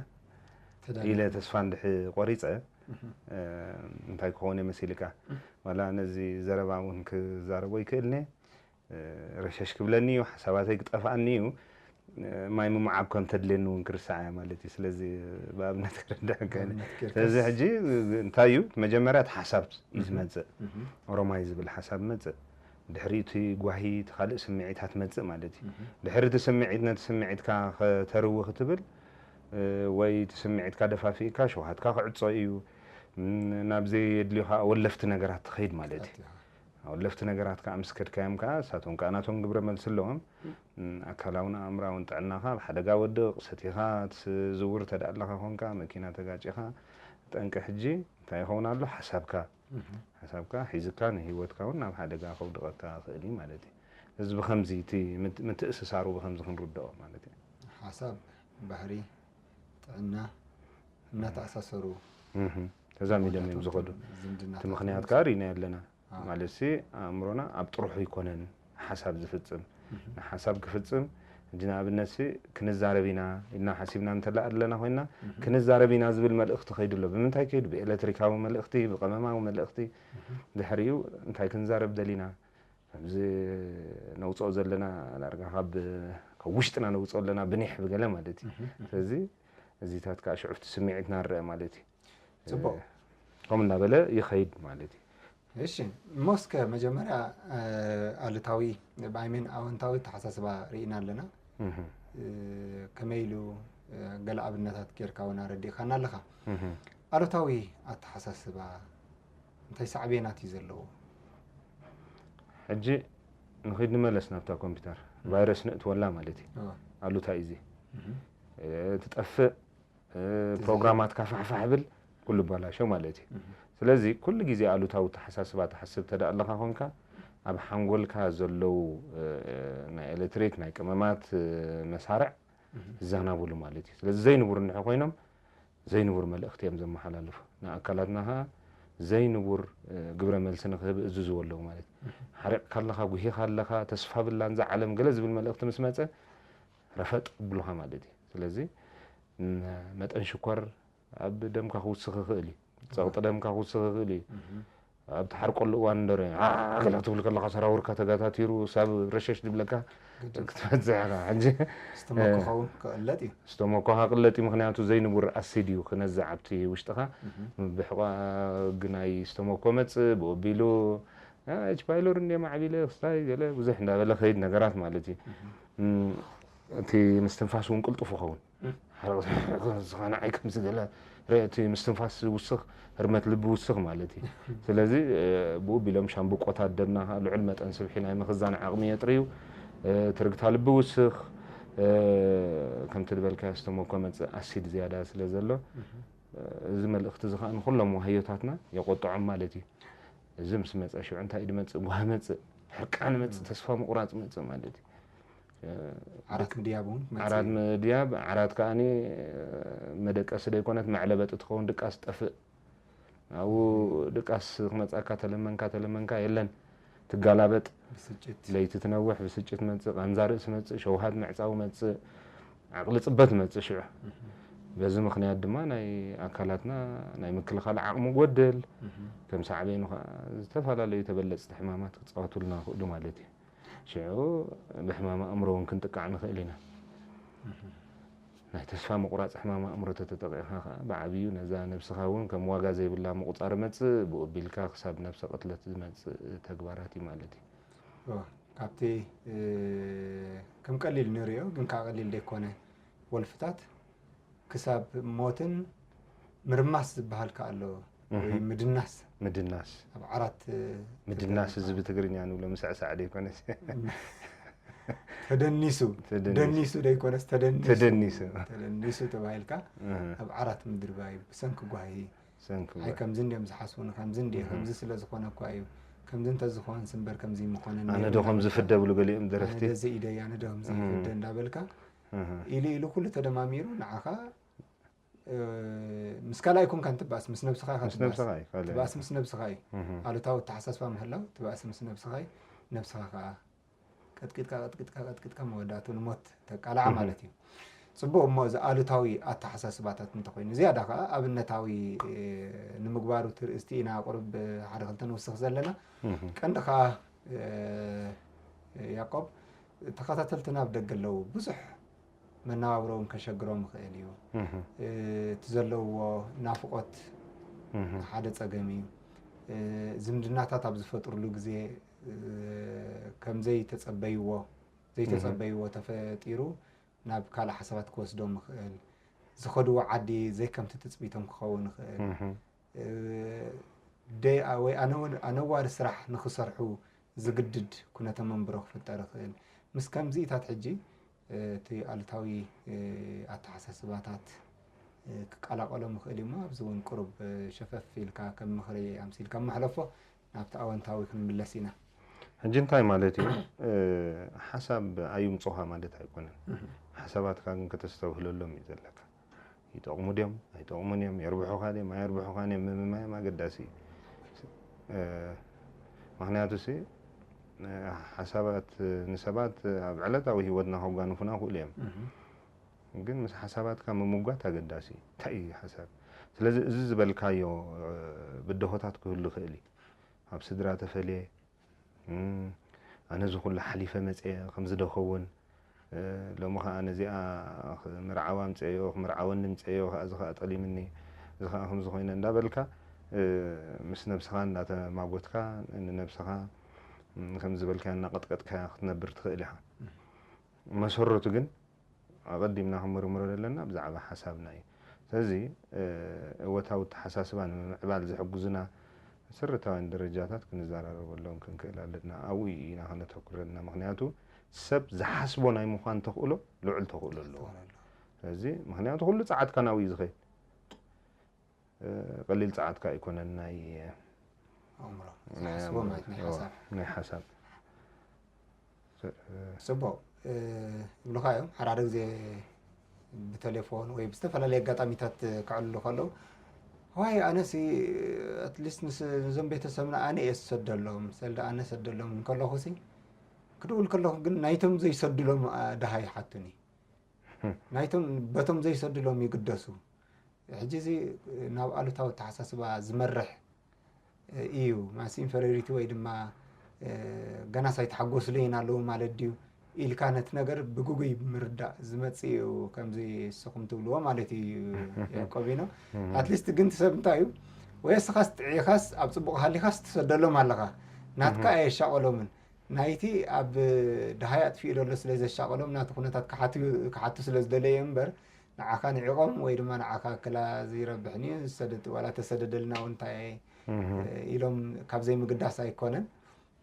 ኢለ ተስፋ እንድሕ ቆሪፀ እንታይ ክኸውን እየ መሲልካ ዋላ ነዚ ዘረባ እውን ክዛረቦ ይክእልኒ ረሸሽ ክብለኒ እዩ ሓሳባተይ ክጠፍኣኒ እዩ ማይ ምምዓብ ከም ተድልየኒ እውን ክርስዓ እያ ማለት እዩ ስለዚ ብኣብነት ክርዳእካ ስለዚ ሕጂ እንታይ እዩ መጀመርያ እቲ ሓሳብ እዩ ዝመፅእ ኦሮማይ ዝብል ሓሳብ መፅእ ድሕሪ እቲ ጓሂ እቲ ካልእ ስምዒታት መፅእ ማለት እዩ ድሕሪ እቲ ስምዒት ነቲ ስምዒትካ ከተርዊ ክትብል ወይ እቲ ስምዒትካ ደፋፊእካ ሸውሃትካ ክዕፆ እዩ ናብ ዘየድልዩ ከዓ ወለፍቲ ነገራት ትኸይድ ማለት እዩ ወለፍቲ ነገራት ከዓ ምስ ከድካዮም ከዓ እሳቶም ከዓ ናቶም ግብረ መልሲ ኣለዎም ኣካላውን ኣእምራውን ጥዕናኻ ኣብ ሓደጋ ወድቕ ሰቲኻ ትዝውር ተደኣ ኣለኻ ኮንካ መኪና ተጋጭኻ ጠንቂ ሕጂ እንታይ ይኸውን ኣሎ ሓሳብካ ሓሳብካ ሒዝካ ንህይወትካ እውን ናብ ሓደጋ ከውድቐካ ክእል እዩ ማለት እዩ እዚ ብከምዚ እቲ ምትእስሳሩ ብከምዚ ክንርድኦ ማለት እዩ ሓሳብ ባህሪ ጥዕና እናተኣሳሰሩ ተዛሚዶም እዮም ዝኸዱ እቲ ምክንያት ከዓ ርኢና ኣለና ማለት ሲ ኣእምሮና ኣብ ጥርሑ ኣይኮነን ሓሳብ ዝፍፅም ንሓሳብ ክፍፅም ሕጂ ንኣብነት ሲ ክንዛረብ ኢና ኢልና ሓሲብና እንተላ ኣለና ኮይና ክንዛረብ ኢና ዝብል መልእክቲ ከይዱ ኣሎ ብምንታይ ከይዱ ብኤሌክትሪካዊ መልእክቲ ብቀመማዊ መልእክቲ ድሕሪኡ እንታይ ክንዛረብ ደሊና ከምዚ ነውፅኦ ዘለና ዳርጋ ካብ ካብ ውሽጥና ነውፅኦ ኣለና ብኒሕ ብገለ ማለት እዩ ስለዚ እዚታት ከዓ ሽዑፍቲ ስምዒትና ንረአ ማለት እዩ ፅቡቅ ከም እናበለ ይኸይድ ማለት እዩ እሺ እሞ እስከ መጀመርያ ኣሉታዊ ብኣይሜን ኣወንታዊ ተሓሳስባ ርኢና ኣለና ከመይ ኢሉ ገለ ኣብነታት ጌርካ እውን ኣረዲእካና ኣለኻ ኣሉታዊ ኣተሓሳስባ እንታይ ሳዕቤናት እዩ ዘለዎ ሕጂ ንኺድ ንመለስ ናብታ ኮምፒውተር ቫይረስ ንእትወላ ማለት እዩ ኣሉታ እዩ ትጠፍእ ፕሮግራማትካ ፋሕፋሕ ብል ኩሉ በላሾ ማለት እዩ ስለዚ ኩሉ ግዜ ኣሉታዊ ተሓሳስባ ትሓስብ ተዳ ኣለካ ኮንካ ኣብ ሓንጎልካ ዘለዉ ናይ ኤሌክትሪክ ናይ ቅመማት መሳርዕ ይዘናብሉ ማለት እዩ ስለዚ ዘይንቡር እንድሕ ኮይኖም ዘይንቡር መልእኽቲ እዮም ዘመሓላልፉ ንኣካላትና ከዓ ዘይንቡር ግብረ መልሲ ንክህብ እዝዝዎ ኣለዉ ማለት እዩ ሓሪቕካ ኣለካ ጉሂኻ ኣለካ ተስፋ ብላን ዝዓለም ገለ ዝብል መልእኽቲ ምስ መፀ ረፈጥ ብሉኻ ማለት እዩ ስለዚ መጠን ሽኮር ኣብ ደምካ ክውስኽ ይኽእል እዩ ጸቕጢ ደምካ ክውስኽ ይኽእል እዩ ኣብቲ ሓርቆሉ እዋን እንደረ ገለ ክትብል ከለካ ሰራውርካ ተጋታቲሩ ሳብ ረሸሽ ድብለካ ክትበፅሕ ኢኻ ሕጂ ስተመኮኸውን ክቕለጥ እዩ ስተመኮኻ ቅለጥ እዩ ምክንያቱ ዘይንቡር ኣሲድ እዩ ክነዝዕ ኣብቲ ውሽጥኻ ብሕቋ ግናይ ስተመኮ መፅእ ብኦቢሉ ኤች ፓይሎር እንደ ማዕቢለ ክስታይ ገለ ብዙሕ እንዳበለ ከይድ ነገራት ማለት እዩ እቲ ምስትንፋስ እውን ቅልጡፍ ይኸውን ሓረቕ ዝኸነ ዓይ ከምዚ ገለ ርአ እቲ ምስትንፋስ ዝውስኽ ህርመት ልቢ ውስኽ ማለት እዩ። ስለዚ ብኡ ቢሎም ሻምብቆታት ደምና ከዓ ልዑል መጠን ስብሒ ናይ ምኽዛን ዓቕሚ የጥርዩ። ትርግታ ልቢ ውስኽ፣ ከምቲ ዝበልካዮ ዝተመኮ መፅእ ኣሲድ ዝያዳ ስለ ዘሎ፣ እዚ መልእኽቲ እዚ ከዓ ንኩሎም ዋህዮታትና የቆጥዖም ማለት እዩ። እዚ ምስ መፀ ሽዑ እንታይ ድመፅእ? ጓህ መፅእ፣ ሕርቃን መፅእ፣ ተስፋ ምቁራፅ መፅእ ማለት እዩ። ዓራት ምድያብ እውን መፅእ ዓራት እዩ። ምድያብ፣ ዓራት ከዓኒ መደቀሲ ደይኮነት መዕለበጢ ትኸውን፣ ድቃስ ጠፍእ። ኣብኡ ድቃስ ክመፅኣካ ተለመንካ ተለመንካ የለን፣ ትጋላበጥ። ብስጭት ለይቲ ትነውሕ፣ ብስጭት መፅእ፣ ቃንዛ ርእሲ መፅእ፣ ሸውሃት ምዕፃው መፅእ፣ ዓቕሊ ፅበት መፅእ ሽዑ። በዚ ምኽንያት ድማ ናይ ኣካላትና ናይ ምክልኻል ዓቕሚ ጎድል፣ ከም ሳዕቤኑ ከዓ ዝተፈላለዩ ተበለፅቲ ሕማማት ክፃወቱልና ይኽእሉ ማለት እዩ። ሽዑ ብሕማም ኣእምሮ እውን ክንጥቃዕ ንኽእል ኢና። ናይ ተስፋ ምቁራፅ ሕማም ኣእምሮ ተተጠቂዕካ ከዓ ብዓብዩ ነዛ ነብስኻ እውን ከም ዋጋ ዘይብላ ምቁፃር መፅእ፣ ብኡ ቢልካ ክሳብ ነብሰ ቅትለት ዝመፅእ ተግባራት እዩ ማለት እዩ። እዋ፣ ካብቲ እ፣ ከም ቀሊል ንሪኦ ግን ከዓ ቀሊል ዘይኮነ ወልፍታት ክሳብ ሞትን ምርማስ ዝበሃል ከዓ ኣሎ ወይ ምድናስ ምድናስ ኣብ ዓራት እ፣ ምድናስ እዚ ብትግርኛ ንብሎ ምስዕሳዕ ደይኮነስ ተደኒሱ ተደኒሱ። ደኒሱ ደይኮነስ ተደኒሱ ተደኒሱ። ተደኒሱ ተባሂልካ እህ፣ ኣብ ዓራት ምድርባይ ብሰንኪ ጓሂ ሰንኪ ኣይ ከምዚ እንዲዮም ዝሓስቡኒ ከምዚ እንዲ ከምዚ ስለ ዝኾነ እኳ እዩ ከምዚ እንተዝኾንስ እምበር ከምዚ ምኾነኒ ኣነ ዶ ከምዚ ፍደ ብሉ ገሊኦም ደረፍቲ ኣነ ዶ እዚ ኢደይ ኣነ ዶ ከምዚ እህ። ፍደ እንዳበልካ እህ፣ ኢሉ ኢሉ ኩሉ ተደማሚሩ ንዓኻ እ፣ ምስ ካልኣይ ኮንካ እንትባእስ ምስ ነብስኻ ኢኻ ምስ ትባእስ። ነብስኻ እዩ ካልእ ትባእስ ምስ ነብስኻ እዩ እህ፣ ኣሉታዊ ኣተሓሳስባ ምህላው ትባእስ ምስ ነብስኻ እዩ ነብስኻ ከዓ ቀጥቂጥካ ቀጥቂጥካ ቀጥቂጥካ መወዳእቱ ንሞት ተቃልዓ ማለት እዩ ፅቡቅ እሞ እዚ ኣሉታዊ ኣተሓሳስባታት እንተኮይኑ ዝያዳ ከዓ ኣብነታዊ እ፣ ንምግባሩ ትርእስቲ ኢና ቁርብ ሓደ ክልተ ንውስኽ ዘለና እህ፣ ቀንዲ ከዓ እ፣ ያቆብ ተኸታተልትና ኣብ ደገ ኣለዉ ብዙሕ መነባብሮኦም ከሸግሮም ይኽእል እዩ እህ፣ እ፣ እቲ ዘለውዎ ናፍቆት እህ፣ ሓደ ፀገም እዩ እ፣ ዝምድናታት ኣብ ዝፈጥሩሉ ግዜ እ፣ ከም ዘይተፀበይዎ ዘይተፀበይዎ ተፈጢሩ ናብ ካልእ ሓሳባት ክወስዶም ይኽእል ዝኸድዎ ዓዲ ዘይከምቲ ትፅቢቶም ክኸውን ይኽእል እህ፣ እ፣ ደይ ወይ ኣነው- ኣነዋሪ ስራሕ ንክሰርሑ ዝግድድ ኩነተ መንብሮ ክፍጠር ይኽእል ምስ ከምዚኢታት ሕጂ እ፣ እቲ ኣሉታዊ እ፣ ኣተሓሳስባታት እ፣ ክቀላቀሎም ይኽእል እዩ እሞ ኣብዚ እውን ቁሩብ እ፣ ሸፈፍ ኢልካ ከም ምኽሪ ኣምሲልካ መሕለፎ ናብቲ ኣወንታዊ ክንምለስ ኢና ሕጂ እንታይ ማለት እዩ? ሓሳብ ኣዩምፁኻ ማለት ኣይኮነን። ሓሳባትካ ግን ከተስተውህለሎም እዩ ዘለካ። ይጠቕሙ ድዮም ኣይጠቕሙን እዮም፣ የርብሑኻ ድዮም ኣየርብሑኻን እዮም ምምማዮም ኣገዳሲ እዩ። ምክንያቱ ሲ ሓሳባት ንሰባት ኣብ ዕለታዊ ህይወትና ከጓንፉና ክእሉ እዮም። ግን ምስ ሓሳባትካ ምምጓት ኣገዳሲ እዩ። እንታይ እዩ ሓሳብ? ስለዚ እዚ ዝበልካዮ ብድሆታት ክህሉ ይኽእል እዩ። ኣብ ስድራ ተፈልየ ኣነ እዚ ኩሉ ሓሊፈ መፅየ ከምዚ ዶ ኸውን ሎሚ ከዓ ነዚኣ ምርዓዋ ምፀዮ ክምርዓወኒ ምፀዮ ከዓ እዚ ከዓ ጠሊምኒ እዚ ከዓ ከምዚ ኮይነ እንዳበልካ ምስ ነብስኻ እንዳተማጎትካ ንነብስኻ ከም ዝበልካያ እናቐጥቀጥካያ ክትነብር ትኽእል ኢኻ። መሰረቱ ግን ኣቐዲምና ክንምርምሮ ዘለና ብዛዕባ ሓሳብና እዩ። ስለዚ እወታዊ ኣተሓሳስባ ንምምዕባል ዝሕግዙና መሰረታውያን ደረጃታት ክንዘራረበሎም ክንክእል ኣለና። ኣብኡ ኢና ከነተኩር ዘለና። ምክንያቱ ሰብ ዝሓስቦ ናይ ምዃን ተኽእሎ ልዑል ተኽእሎ ኣለዎ። ስለዚ ምክንያቱ ኩሉ ፃዓትካ ናብኡ እዩ ዝኸይድ። ቀሊል ፃዓትካ ኣይኮነን ናይ ኣእምሮ ዝሓስቦ ማለት ናይ ሓሳብ ናይ ሓሳብ ፅቡቅ ይብሉካ እዮም። ሓደ ሓደ ግዜ ብቴሌፎን ወይ ብዝተፈላለየ ኣጋጣሚታት ክዕልሉ ከለዉ ዋይ ኣነሲ ኣትሊስት ንዞም ቤተሰብና ኣነ እየ ዝሰደሎም ሰልዲ ኣነ ሰደሎም እንከለኹ ሲ ክድውል ከለኹ ግን ናይቶም ዘይሰድሎም ድሃ ይሓቱኒ ናይቶም በቶም ዘይሰድሎም ይግደሱ። ሕጂ እዚ ናብ ኣሉታዊ ኣተሓሳስባ ዝመርሕ እዩ። ማስ ኢንፌሪዮሪቲ ወይ ድማ ገናስ ኣይተሓጎስሉ ኢና ኣለዉ ማለት ድዩ ኢልካ ነቲ ነገር ብግጉይ ምርዳእ ዝመፅእ እዩ። ከምዚ ንስኹም ትብልዎ ማለት እዩ ያዕቆቢኖ። ኣትሊስት ግን እቲ ሰብ እንታይ እዩ ወይ እስኻስ ጥዒኻስ ኣብ ፅቡቕ ሃሊኻስ ትሰደሎም ኣለኻ ናትካ ኣየሻቐሎምን ናይቲ ኣብ ድሃይ ኣጥፊኡ ዘሎ ስለ ዘሻቐሎም ናቲ ኩነታት ክሓቱ ስለ ዝደለየ እምበር ንዓኻ ንዒቖም ወይ ድማ ንዓኻ ክላ ዘይረብሕን እዩ ዝሰደድ፣ ዋላ ተሰደደልና እውን እንታይ ኢሎም ካብ ዘይምግዳስ ኣይኮነን።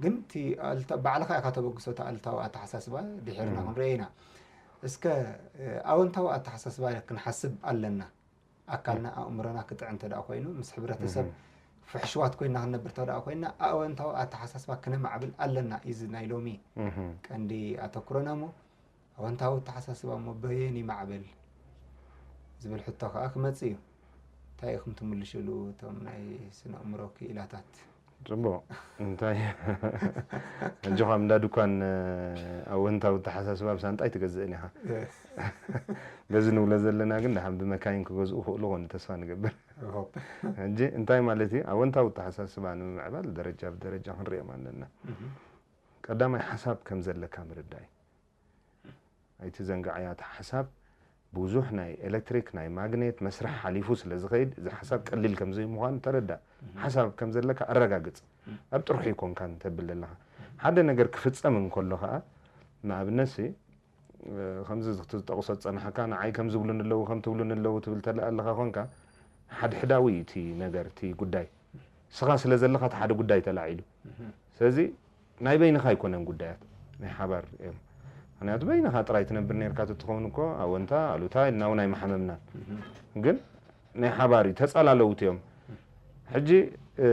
ግን እቲ ኣልታ-፣ ባዕልኻ ኢኻ ተበግሶ፣ እቲ ኣሉታዊ ኣተሓሳስባ ድሒርና ክንሪኦ ኢና። እስከ ኣወንታዊ ኣተሓሳስባ ክንሓስብ ኣለና። ኣካልና፣ ኣእምሮና ክጥዕም እንተ ደኣ ኮይኑ፣ ምስ ሕብረተሰብ ፍሕሽዋት ኮይና ክንነብር እንተ ደኣ ኮይና፣ ኣወንታዊ ኣተሓሳስባ ክነማዕብል ኣለና እዩ እዚ ናይ ሎሚ ቀንዲ ኣተኩሮና። እሞ ኣወንታዊ ኣተሓሳስባ እሞ በየን ይማዕብል ዝብል ሕቶ ከኣ ክመጽእ እዩ። እንታይ ኢኹም ትምልሽሉ እቶም ናይ ስነ ኣእምሮ ክኢላታት? ጽቡቕ። እንታይ ሕጂ ካብ እንዳ ድኳን ኣወንታዊ ኣተሓሳስባ ብሳንጣ ኣይትገዝእን ኢኻ። በዚ ንብሎ ዘለና ግን ደሓን ብመካይን ክገዝኡ ክኽእሉ ኮኑ ተስፋ ንገብር። ሕጂ እንታይ ማለት እዩ? ኣወንታዊ ኣተሓሳስባ ንምምዕባል ደረጃ ብደረጃ ክንሪኦም ኣለና። ቀዳማይ ሓሳብ ከም ዘለካ ምርዳእ እዩ። ኣይትዘንግዓያ፣ እታ ሓሳብ ብዙሕ ናይ ኤሌክትሪክ፣ ናይ ማግኔት መስርሕ ሓሊፉ ስለ ዝኸይድ፣ እዚ ሓሳብ ቀሊል ከም ዘይምዃኑ ተረዳእ። ሓሳብ ከም ዘለካ ኣረጋግጽ። ኣብ ጥርሑ ኣይኮንካን ተብል ዘለኻ። ሓደ ነገር ክፍጸም እንከሎ ኸኣ፣ ንኣብነትሲ፣ እ፣ ከምዚ ዝጠቕሶ ዝጸናሕካ፣ ንዓይ ከም ዝብሉኒ ኣለዉ፣ ከም ትብሉኒ ኣለዉ ትብል ተለ ኣለኻ ኾንካ፣ ሓድሕዳዊ እዩ እቲ ነገር፣ እቲ ጉዳይ። ስኻ ስለ ዘለኻ እቲ ሓደ ጉዳይ ተላዒሉ። ስለዚ ናይ በይንኻ ኣይኮነን ጉዳያት፣ ናይ ሓባር እዮም። ምኽንያቱ በይንኻ ጥራይ ትነብር ነርካ ትኸውን እኮ ኣወንታ ኣሉታ ኢልና እውን ኣይመሓመምናን። ግን ናይ ሓባር እዩ፣ ተጻላለውቲ እዮም። ሕጂ፣ እ፣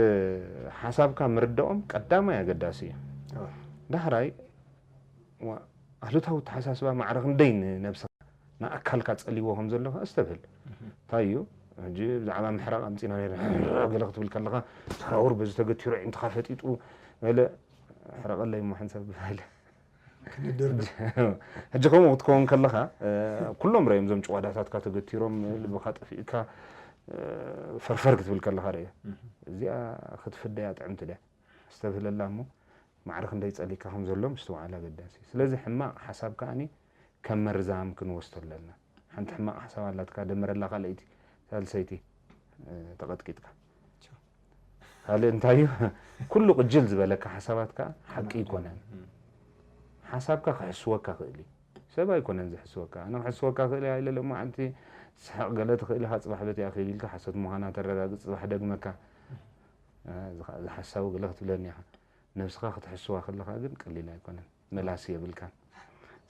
ሓሳብካ ምርዳኦም ቀዳማይ ኣገዳሲ እዩ። ዳሕራይ ዋ-፣ ኣሉታዊ ኣተሓሳስባ ማዕረ ክንደይ ንነብስኻ ንኣካልካ ጸልይዎ ከም ዘሎ ከኣ ኣስተብህል። እንታይ እዩ? ሕጂ ብዛዕባ ምሕራቕ ኣምጺና ነይርና፣ ገለ ክትብል ከለኻ፣ ተራውር በዚ ተገቲሩ፣ ኣዒንትኻ ፈጢጡ፣ ገለ፣ ሕረቐለይ እሞ ሓንሳብ ባለ። ክንድርድር። ሕጂ ከምኡ ክትከውን ከለኻ፣ እ፣ ኩሎም ርእዮም እዞም ጭዋዳታትካ ተገቲሮም፣ ልብኻ ጠፊእካ፣ እ፣ ፈርፈር ክትብል ከለኻ ርእዮ። እዚኣ ክትፍደያ ጥዕምቲ ድያ? ኣስተብህለላ እሞ፣ ማዕረ ክንደይ ጸሊካ ከም ዘሎ ምስትውዓል ኣገዳሲ እዩ። ስለዚ ሕማቕ ሓሳብ ከኣኒ ከም መርዛም ክንወስዶ ኣለና። ሓንቲ ሕማቕ ሓሳብ ኣላትካ፣ ደምረላ ካልኣይቲ፣ ሳልሰይቲ፣ እ፣ ተቐጥቂጥካ። ካልእ እንታይ እዩ? ኩሉ ቅጅል ዝበለካ ሓሳባት ከኣ ሓቂ ኣይኮነን። ሓሳብካ ክሕስወካ ክእል እዩ። ሰብ ኣይኮነን ዝሕስወካ። ኣነ ክሕስወካ ክእል እየ ኢለ ሎማዓንቲ ትስሕቕ ገለ ትኽእል ኢኻ፣ ጽባሕ በቲ ኣኺል ኢልካ ሓሶት ምዃና ተረጋግጽ፣ ጽባሕ ደግመካ። እ፣ እዚ ኸኣ፣ እዚ ሓሳዊ ገለ ክትብለኒ ኢኻ። ነብስኻ ክትሕስዋ ከለኻ ግን ቀሊል ኣይኮነን፣ መላሲ የብልካን።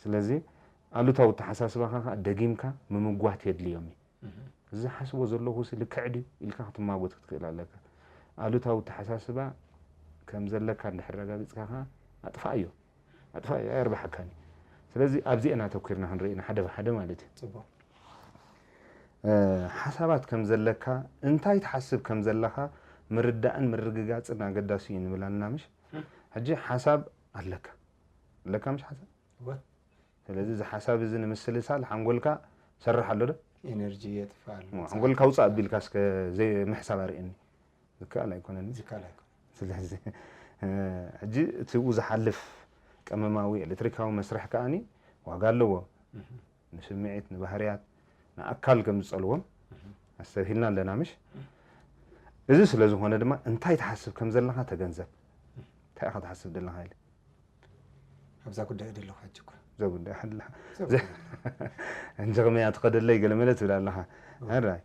ስለዚ ኣሉታዊ ኣተሓሳስባኻ ከኣ ደጊምካ ምምጓት የድልዮም እዩ። እዚ ሓስቦ ዘለኹ ሲ ልክዕ ድዩ ኢልካ ክትማጎት ክትክእል ኣለካ። ኣሉታዊ ኣተሓሳስባ ከም ዘለካ እንድሕር ኣረጋጊጽካ ከኣ ኣጥፍኣዮ። ኣጥፍኣዮ፣ ኣየርብሓካን እዩ። ስለዚ ኣብዚኤን ኣተኲርና ክንርኢ ኢና ሓደ ብሓደ ማለት እዩ። ጽቡቕ። እ፣ ሓሳባት ከም ዘለካ፣ እንታይ ትሓስብ ከም ዘለኻ ምርዳእን ምርግጋጽን ኣገዳሲ እዩ ንብል ኣለና ምሽ? ሕጂ ሓሳብ ኣለካ። ኣለካ ምሽ ሓሳብ? እወ። ስለዚ እዚ ሓሳብ እዚ ንምስልሳል ሓንጎልካ ሰርሕ ኣሎ ዶ? ኤነርጂ የጥፍእ ኣሎ። እሞ ሓንጎልካ ውጻእ ኣቢልካ እስከ ዘይ-፣ ምሕሳብ ኣርእየኒ። ዝከኣል ኣይኮነን። ዝከኣል ኣይኮነን። ስለዚ፣ እ፣ ሕጂ እቲ ብኡ ዝሓልፍ ቀመማዊ ኤሌክትሪካዊ መስርሕ ከኣኒ ዋጋ ኣለዎ። ንስምዒት፣ ንባህርያት፣ ንኣካል ከም ዝጸልዎም ኣስተብሂልና ኣለና ምሽ? እዚ ስለ ዝኾነ ድማ እንታይ ትሓስብ ከም ዘለኻ ተገንዘብ። እንታይ ኢኻ ትሓስብ ዘለኻ ኢለ። ኣብዛ ጉዳይ ደለኹ ሕጂ እኮ። እዛ ጉዳይ ሓድልኻ። እዛ ጉዳይ። እንጂ ከመይ እያ ትኸደለይ ገለ መለ ትብል ኣለኻ። ሕራይ።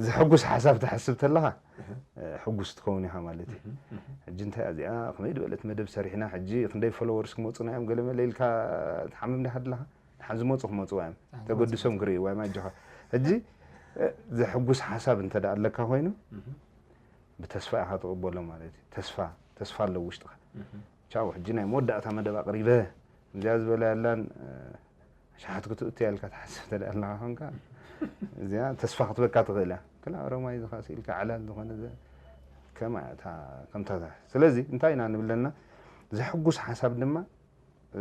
ዘሕጉስ ሓሳብ ትሓስብ ተለኻ፣ እ፣ ሕጉስ ትኸውን ኢኻ ማለት እዩ። ሕጂ እንታይ እያ እዚኣ፣ ከመይ ዝበለት መደብ ሰሪሕና፣ ሕጂ ክንደይ ፎሎወርስ ክመጹና እዮም ገለ መለ ኢልካ ትሓምም ዲኻ ኣለኻ? ደሓን ዝመጹ ክመጹዋ እዮም። ደሓን ዝመጹ ተገድሶም ክመጹ። ክርእይዋ እዮም፣ ኣጆኻ። ሕጂ፣ እ፣ ዘሕጉስ ሓሳብ እንተ ደኣ ኣለካ ኮይኑ፣ ብተስፋ ኢኻ ትቕበሎ ማለት እዩ። ተስፋ፣ ተስፋ ኣሎ ውሽጥኻ። ቻው፣ ሕጂ ናይ መወዳእታ መደብ ኣቕሪበ፣ እዚኣ ዝበላ ያላን፣ እ፣ ሸሓት ክትእቱ እያ ኢልካ ትሓስብ እንተ ደኣ ኣለኻ ኾንካ፣ እዚኣ ተስፋ ክትበካ ትኽእል እያ። ክላ ኦሮማይ ዝኻ ስኢልካ ዕላል ዝኾነ ዘ-፣ ከማ እታ፣ ከምታ እዛ። ስለዚ እንታይ ኢና ንብል ዘለና? ዘሕጉስ ሓሳብ ድማ፣ እ፣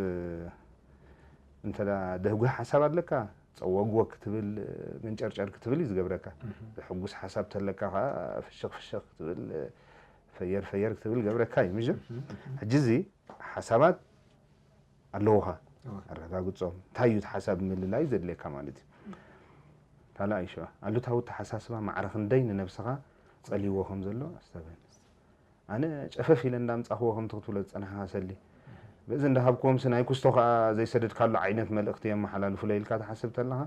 እንተ ደኣ ደህጉህ ሓሳብ ኣለካ፣ ጸወግወግ ክትብል፣ መንጨርጨር ክትብል እዩ ዝገብረካ። ዘሕጉስ ሓሳብ ተለካ ኸኣ ፍሽኽ ፍሽኽ ክትብል፣ ፈየር ፈየር ክትብል ገብረካ እዩ። ምሽ? ሕጂ እዚ ሓሳባት ኣለዉኻ። እወ። ኣረጋግጾም። እንታይ እዩ እቲ ሓሳብ ምልላይ ዘድልየካ ማለት እዩ። ካልኣይ ሽዋ፣ ኣሉታዊ ኣተሓሳስባ ማዕረ ክንደይ ንነብስኻ ጸልይዎ ከም ዘሎ ኣስተብህል። ኣነ ጨፈፍ ኢለ እንዳምጻኽዎ ከምቲ ክትብሎ ዝጸናሕካ ሰሊ። በዚ እንዳሃብክዎምሲ ናይ ኩስቶ ከኣ ዘይሰደድካሉ ዓይነት መልእኽቲ የመሓላልፉለይ ኢልካ ትሓስብ ተለኻ፣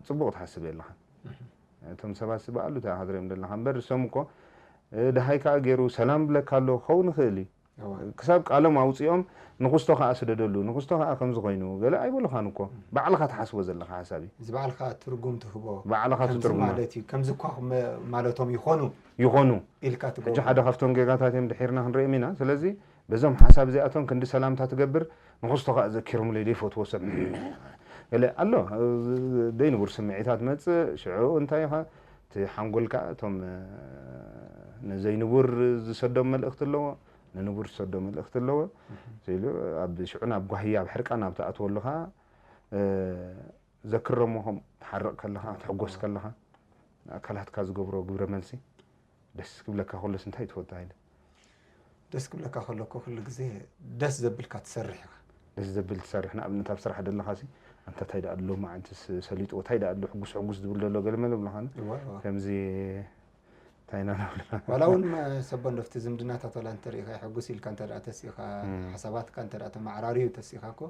ጽቡቕ ትሓስብ የለኻን። እቶም ሰባት ሲ ብኣሉታ ኢኻ ትሪኦም ዘለኻ እምበር፣ እሶም እኮ፣ እ፣ ደሃይ ከኣ ገይሩ ሰላም ብለካ ኣሎ ክኸውን ይኽእል እዩ። ክሳብ ቃሎም ኣውጺኦም ንኽስቶ ከኣ ስደደሉ፣ ንኽስቶ ከኣ ከምዚ ኮይኑ፣ ገለ ኣይበሉኻን እኮ። ባዕልኻ ትሓስቦ ዘለኻ ሓሳብ እዩ። እዚ ባዕልኻ ትርጉም ትህቦ። ባዕልኻ ከምዚ ትትርጉሞ። ማለት እዩ፣ ከምዚ እኳ መ-፣ ማለቶም ይኾኑ ይኾኑ። ኢልካ ትገብሮ። ሕጂ ሓደ ካብቶም ጌጋታት እዮም ድሒርና ክንሪኦም ኢና። ስለዚ በዞም ሓሳብ እዚኣቶም ክንዲ ሰላምታ ትገብር፣ ንኽስቶ ከኣ ዘኪሮምለይ ዘይፈትዎ ሰብ ገለ ኣሎ። ዘይንቡር ስምዒታት መጽእ፣ ሽዑ እንታይ ኢኻ? እቲ ሓንጎልካ እቶም፣ እ፣ ንዘይንቡር ዝሰዶም መልእኽቲ ኣለዎ፣ ንንቡር ዝሰዶ መልእኽቲ ኣለዎ። እህ። ኢሉ ኣብ ሽዑ ናብ ጓህያ፣ ኣብ ሕርቃን ኣብ ትኣትወሉ ኸኣ፣ እ፣ ዘክሮም እሞ ከም ትሓርቕ ከለኻ፣ ትሕጎስ ከለኻ፣ ኣካላትካ ዝገብሮ ግብረ መልሲ ደስ ክብለካ ከሎስ እንታይ ትፈቱ ሃይለ? ደስ ክብለካ ከሎ እኮ ኩሉ ግዜ ደስ ዘብልካ ትሰርሕ ኢኻ። ደስ ዘብል ትሰርሕ። ንኣብነት ኣብ ስራሕ ደለኻሲ፣ ኣንታ ታይ ደኣ ኣሎ መዓንትስ ሰሊጥዎ፣ ታይ ደኣ ኣሎ ሕጉስ ሕጉስ ዝብል ዘሎ ገለመለ ብለኻን። እወ፣ እወ። ከምዚ እንታይ ኢና ንብሎ? ዋላ እውን መ-፣ ሰቦ እንዶ፣ ኣብቲ ዝምድናታት ዋላ እንተሪኢኻ፣ ሕጉስ ኢልካ እንተ ደኣ ተሲእኻ፣ እም። ሓሳባትካ እንተ ደኣ ተመዓራርዩ ተሲእኻ እኮ፣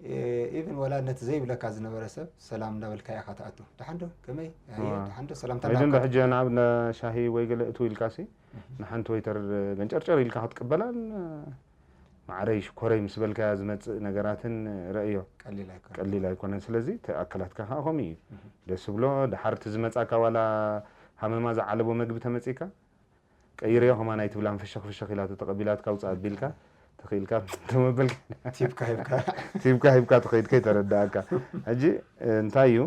እ፣ ኢቭን ዋላ ነቲ ዘይብለካ ዝነበረ ሰብ ሰላም እንዳበልካ ኢኻ ትኣቱ። ደሓን ዶ? ከመይ? ኣየ፣ እዋ። ደሓን ዶ? ሰላምታ ወይ ድንዶ እንዳበልካ። ሕጂ ናብ ነ-፣ ሻሂ ወይ ገለ እትው ኢልካሲ፣ እህ። ንሓንቲ ወይተር ገንጨርጨር ኢልካ ክትቅበላን፣ ማዕረይ ሽኮረይ ምስ በልካያ ዝመጽእ ነገራትን ረእዮ። ቀሊል ኣይኮነን። ቀሊል ኣይኮነን። ስለዚ እቲ ኣካላትካ ከኣ ከምኡ እዩ። እህ። ደስ ብሎ፣ ደሓር እቲ ዝመጻካ ዋላ ሃመማ ዝዓለቦ መግቢ ተመጺካ፣ ቀይርዮ ከማን ኣይትብላን፣ ፍሽኽ ፍሽኽ ኢላ ተተቐቢላትካ ውጻእ ኣቢልካ፣ ተኽኢልካ ተመበልካ። ቲፕካ ሂብካ። ቲፕካ ሂብካ ተኸይድ ከይተረዳእካ። ሕጂ እንታይ እዩ?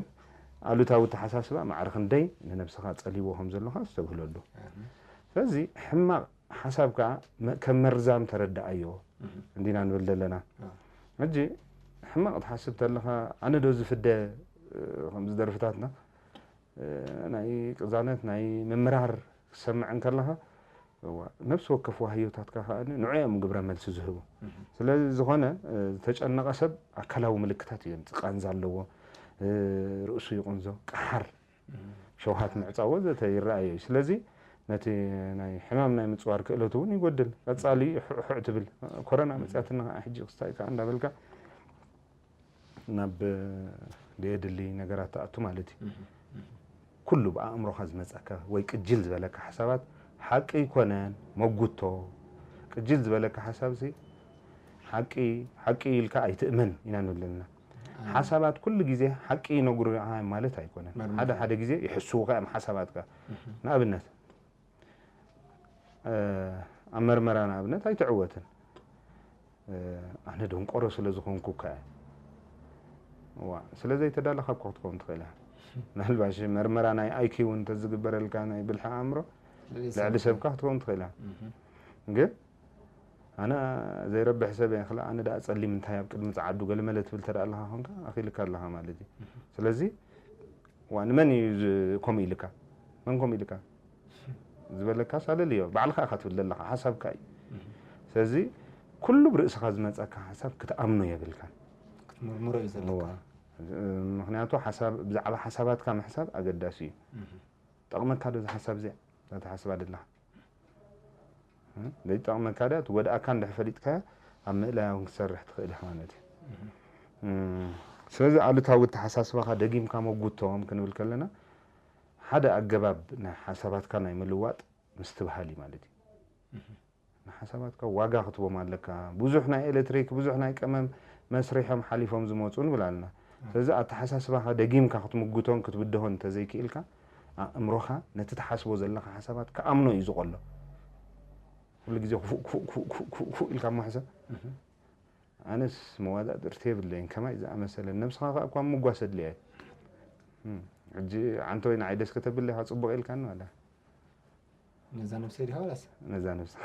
ኣሉታዊ ኣተሓሳስባ ማዕረ ክንደይ ንነብስኻ ጸሊዎ ከም ዘለኻ ኣስተብህለሉ። እህ። ስለዚ ሕማቕ ሓሳብ ከኣ መ-፣ ከም መርዛም ተረዳኣዮ እህ። እንዲና ንብል ዘለና። ኣዎ። ሕጂ ሕማቕ ትሓስብ ተለኻ፣ ኣነ ዶ ዝፍደ፣ እ፣ ከምዚ ደርፍታትና፣ እ፣ ናይ ቅዛነት፣ ናይ ምምራር ክሰምዕ እንከለኻ፣ እዋ፣ ነፍሲ ወከፍ ዋህዮታትካ ከኣ ንዑ እዮም ግብረ መልሲ ዝህቡ። እህ። ስለዚ ዝኾነ፣ እ፣ ዝተጨነቐ ሰብ ኣካላዊ ምልክታት እዩ ዘምጽእ። ቃንዛ ኣለዎ፣ እ፣ ርእሱ ይቕንዞ፣ ቀሓር፣ እህ። ሸውሃት ምዕጻው ወዘተ ይረኣዮ እዩ። ስለዚ ነቲ ናይ ሕማም ናይ ምጽዋር ክእለቱ እውን ይጎድል። ቀጻሊ ሕዕ ሕዕ ትብል። ኮረና እህ። መጽያትና ከኣ ሕጂ ክስታይ ከኣ እንዳበልካ ናብ ደየድሊ ነገራት ትኣቱ ማለት እዩ። እህ። እህ። ኩሉ ብኣእምሮኻ ዝመጸካ ወይ ቅጅል ዝበለካ ሓሳባት ሓቂ ኣይኮነን፣ መጉቶ። ቅጅል ዝበለካ ሓሳብሲ ሓቂ፣ ሓቂ ኢልካ ኣይትእመን ኢና ንብል ዘለና። ኣይ። ሓሳባት ኩሉ ግዜ ሓቂ ይነግሩኻ ማለት ኣይኮነን። መርምር። ሓደ ሓደ ግዜ ይሕስዉኻ እዮም ሓሳባትካ። እህ። ንኣብነት፣ እ፣ ኣብ መርመራ ንኣብነት ኣይትዕወትን። እ፣ ኣነ ደንቆሮ ስለ ዝኾንኩ እኳ እየ። እዋ፣ ስለ ዘይተዳለኻ እኮ ክትከውን ትኽእል ኢኻ። ምናልባሽ መርመራ ናይ ኣይ ኪው እውን እንተዝግበረልካ ናይ ብልሒ ኣእምሮ ልዕሊ ልዕሊ ሰብ። ሰብካ ክትከውን ትኽእል ኢኻ። እህ። ግን ኣነ ዘይረብሕ ሰብ እየ፣ ክላ ኣነ ደኣ ጸሊም እንታይ ኣብ ቅድሚ ጸዓዱ ገለመለ ትብል ተደኣ ኣለኻ ኾንካ፣ ኣኺልካ ኣለኻ ማለት እዩ። እህ። ስለዚ፣ ዋ፣ ንመን እዩ ዝ-፣ ከምኡ ኢልካ? መን ከምኡ ኢልካ? ዝበለካ ሳለልዮ፣ ባዕልኻ ኢኻ ትብል ዘለኻ፣ ሓሳብካ እዩ። እህ። ስለዚ፣ ኩሉ ብርእስኻ ዝመጸካ ሓሳብ ክትኣምኖ የብልካን። ክትምርምሮ እዩ ዘለካ። እዋ። ምኽንያቱ ሓሳብ፣ ብዛዕባ ሓሳባትካ ምሕሳብ ኣገዳሲ እዩ። እህ። ጠቕመካ ዶ እዚ ሓሳብ እዚኣ? እዛ ትሓስባ ዘለኻ? እ? ዘይጠቕመካ ድያ? ትጎድኣካ እንድሕር ፈሊጥካያ፣ ኣብ ምእላያ እውን ክትሰርሕ ትኽእል ኢኻ ማለት እዩ። እህ። እም፣ ስለዚ ኣሉታዊ ኣተሓሳስባኻ ደጊምካ መጉቶም ክንብል ከለና፣ ሓደ ኣገባብ ናይ ሓሳባትካ ናይ ምልዋጥ ምስትብሃል እዩ ማለት እዩ። እህ። ንሓሳባትካ ዋጋ ክትቦም ኣለካ። ብዙሕ ናይ ኤሌክትሪክ፣ ብዙሕ ናይ ቀመም መስሪሖም ሓሊፎም ዝመጹ ንብል ኣለና። እህ። ስለዚ ኣተሓሳስባኻ ደጊምካ ክትምጉቶን ክትብድሆን እንተዘይክኢልካ፣ ኣእምሮኻ ነቲ ትሓስቦ ዘለኻ ሓሳባት ክኣምኖ እዩ ዝቐሎ። ኩሉ ግዜ ክፉእ፣ ክፉእ፣ ክፉእ፣ ክፉእ፣ ክፉእ፣ ክፉእ ኢልካ እሞ ሕሰብ። እህ። ኣነስ መዋዳድርቲ የብለይን፣ ከማይ ዝኣመሰለ። ነብስኻ ከኣ እኳ ምጓስ ኣድልያ እዩ። እም፣ ሕጂ ዓንተወይ ንዓይ ደስ ከተብለይ ኢኻ፣ ጽቡቕ ኢልካኒ ዋላ? ነዛ ነብሰይ ዲኻ ዋላስ? ነዛ ነብስኻ።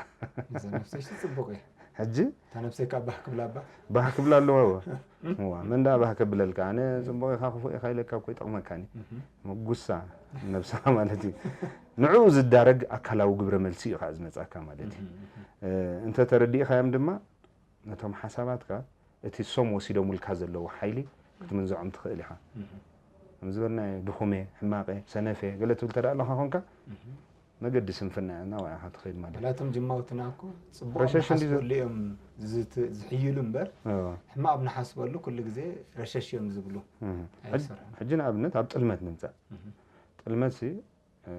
ነዛ ነብሰይ ሲ ጽቡቕ እየ። ሕጂ? እታ ነብሰይ ከኣ ባህ ክብላ እባ። ባህ ክብላ ኣለዋ እወ። እም? እዋ፣ መን ደኣ ባህ ከብለልካ? ኣነ ጽቡቕ ኢኻ ክፉእ ኢኻ ኢለካ እኮ ይጠቕመካን እዩ። እህ። መጉሳ ነብስኻ ማለት እዩ። ንዕኡ ዝዳረግ ኣካላዊ ግብረ መልሲ እዩ ከኣ ዝመጻካ ማለት እዩ። እህ፣ እህ። እ፣ እንተ ተረዲእኻዮም ድማ ነቶም ሓሳባትካ እቲ እሶም ወሲዶምልካ ዘለዉ ሓይሊ ክትምንዝዖም ትኽእል ኢኻ። እህ። ከም ዝበልናዮ ድኹም እየ፣ ሕማቕ እየ፣ ሰነፍ እየ፣ ገለ ትብል እንተ ደኣ ኣለኻ ኾንካ፣ እህ። መገዲ ስንፍና እያ እናወዓኻ ትኸይድ ማለት እዩ። ናቶም ጅማውትና እኮ ፅቡቅ ረሸሽ እንዲ- ንሓስበሉ እዮም ዝት- ዝሕይሉ እምበር እዎ። ሕማቅ ብንሓስበሉ ኩሉ ግዜ ረሸሽ እዮም ዝብሉ። እህ። ኣይሰርሕን። ሕጂ ንኣብነት ኣብ ጥልመት ንምፃእ። እህ። ጥልመት ሲ እ፣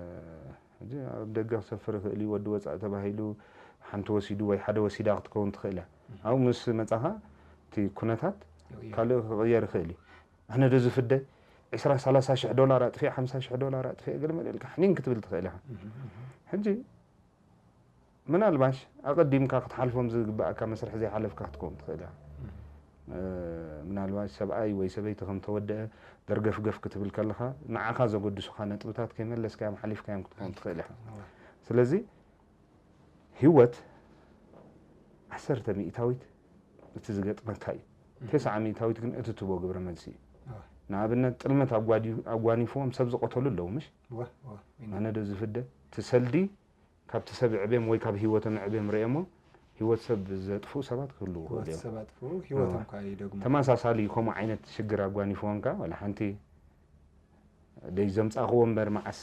ሕጂ ኣብ ደገ ክሰፍር ይኽእል እዩ። ወዲ ወፃኢ ተባሂሉ ሓንቲ ወሲዱ ወይ ሓደ ወሲዳ ክትከውን ትኽእል እያ። ኣብኡ ምስ መፃኻ እቲ ኩነታት ይቕየር። ካልእ ክቕየር ይኽእል እዩ። ኣነ ዶ ዝፍደ ዕስራ ሰላሳ ሽሕ ዶላር ኣጥፊአ ሓምሳ ሽሕ ዶላር ኣጥፊአ ገለ መለ ኢልካ ሕኒን ክትብል ትኽእል ኢኻ። ሕጂ ምናልባሽ ኣቐዲምካ ክትሓልፎም ዝግባኣካ መስርሕ ዘይሓለፍካ ክትከውን ትኽእል ኢኻ። ምናልባሽ ሰብኣይ ወይ ሰበይቲ ከም ተወደአ ደርገፍገፍ ክትብል ከለኻ ንዓኻ ዘጎድሱኻ ነጥብታት ከይመለስካዮም ሓሊፍካዮም ክትከውን ትኽእል ኢኻ። ስለዚ ህይወት ዓሰርተ ሚእታዊት እቲ ዝገጥመካ እዩ። ተስዓ ሚእታዊት ግን እቲ ትቦ ግብረ መልሲ እዩ። ንኣብነት ጥልመት ኣጓዲፉ- ኣጓኒፍዎም ሰብ ዝቐተሉ ኣለዉ ምሽ ኣነ ዶ ዝፍደ ትሰልዲ ካብቲ ሰብ ዕቤም ወይ ካብ ህይወቶም ዕቤም ርእየሞ ህይወት ሰብ ዘጥፍኡ ሰባት ክህልዉ ይኽእሉ እዮም። ሰባት ፍሩ ህይወቶም ካ ይደግሙ ተመሳሳሊ ከምኡ ዓይነት ሽግር ኣጓኒፍዎም ከ ዋላ ሓንቲ ደይ ዘምፃእኽዎ እምበር መዓስ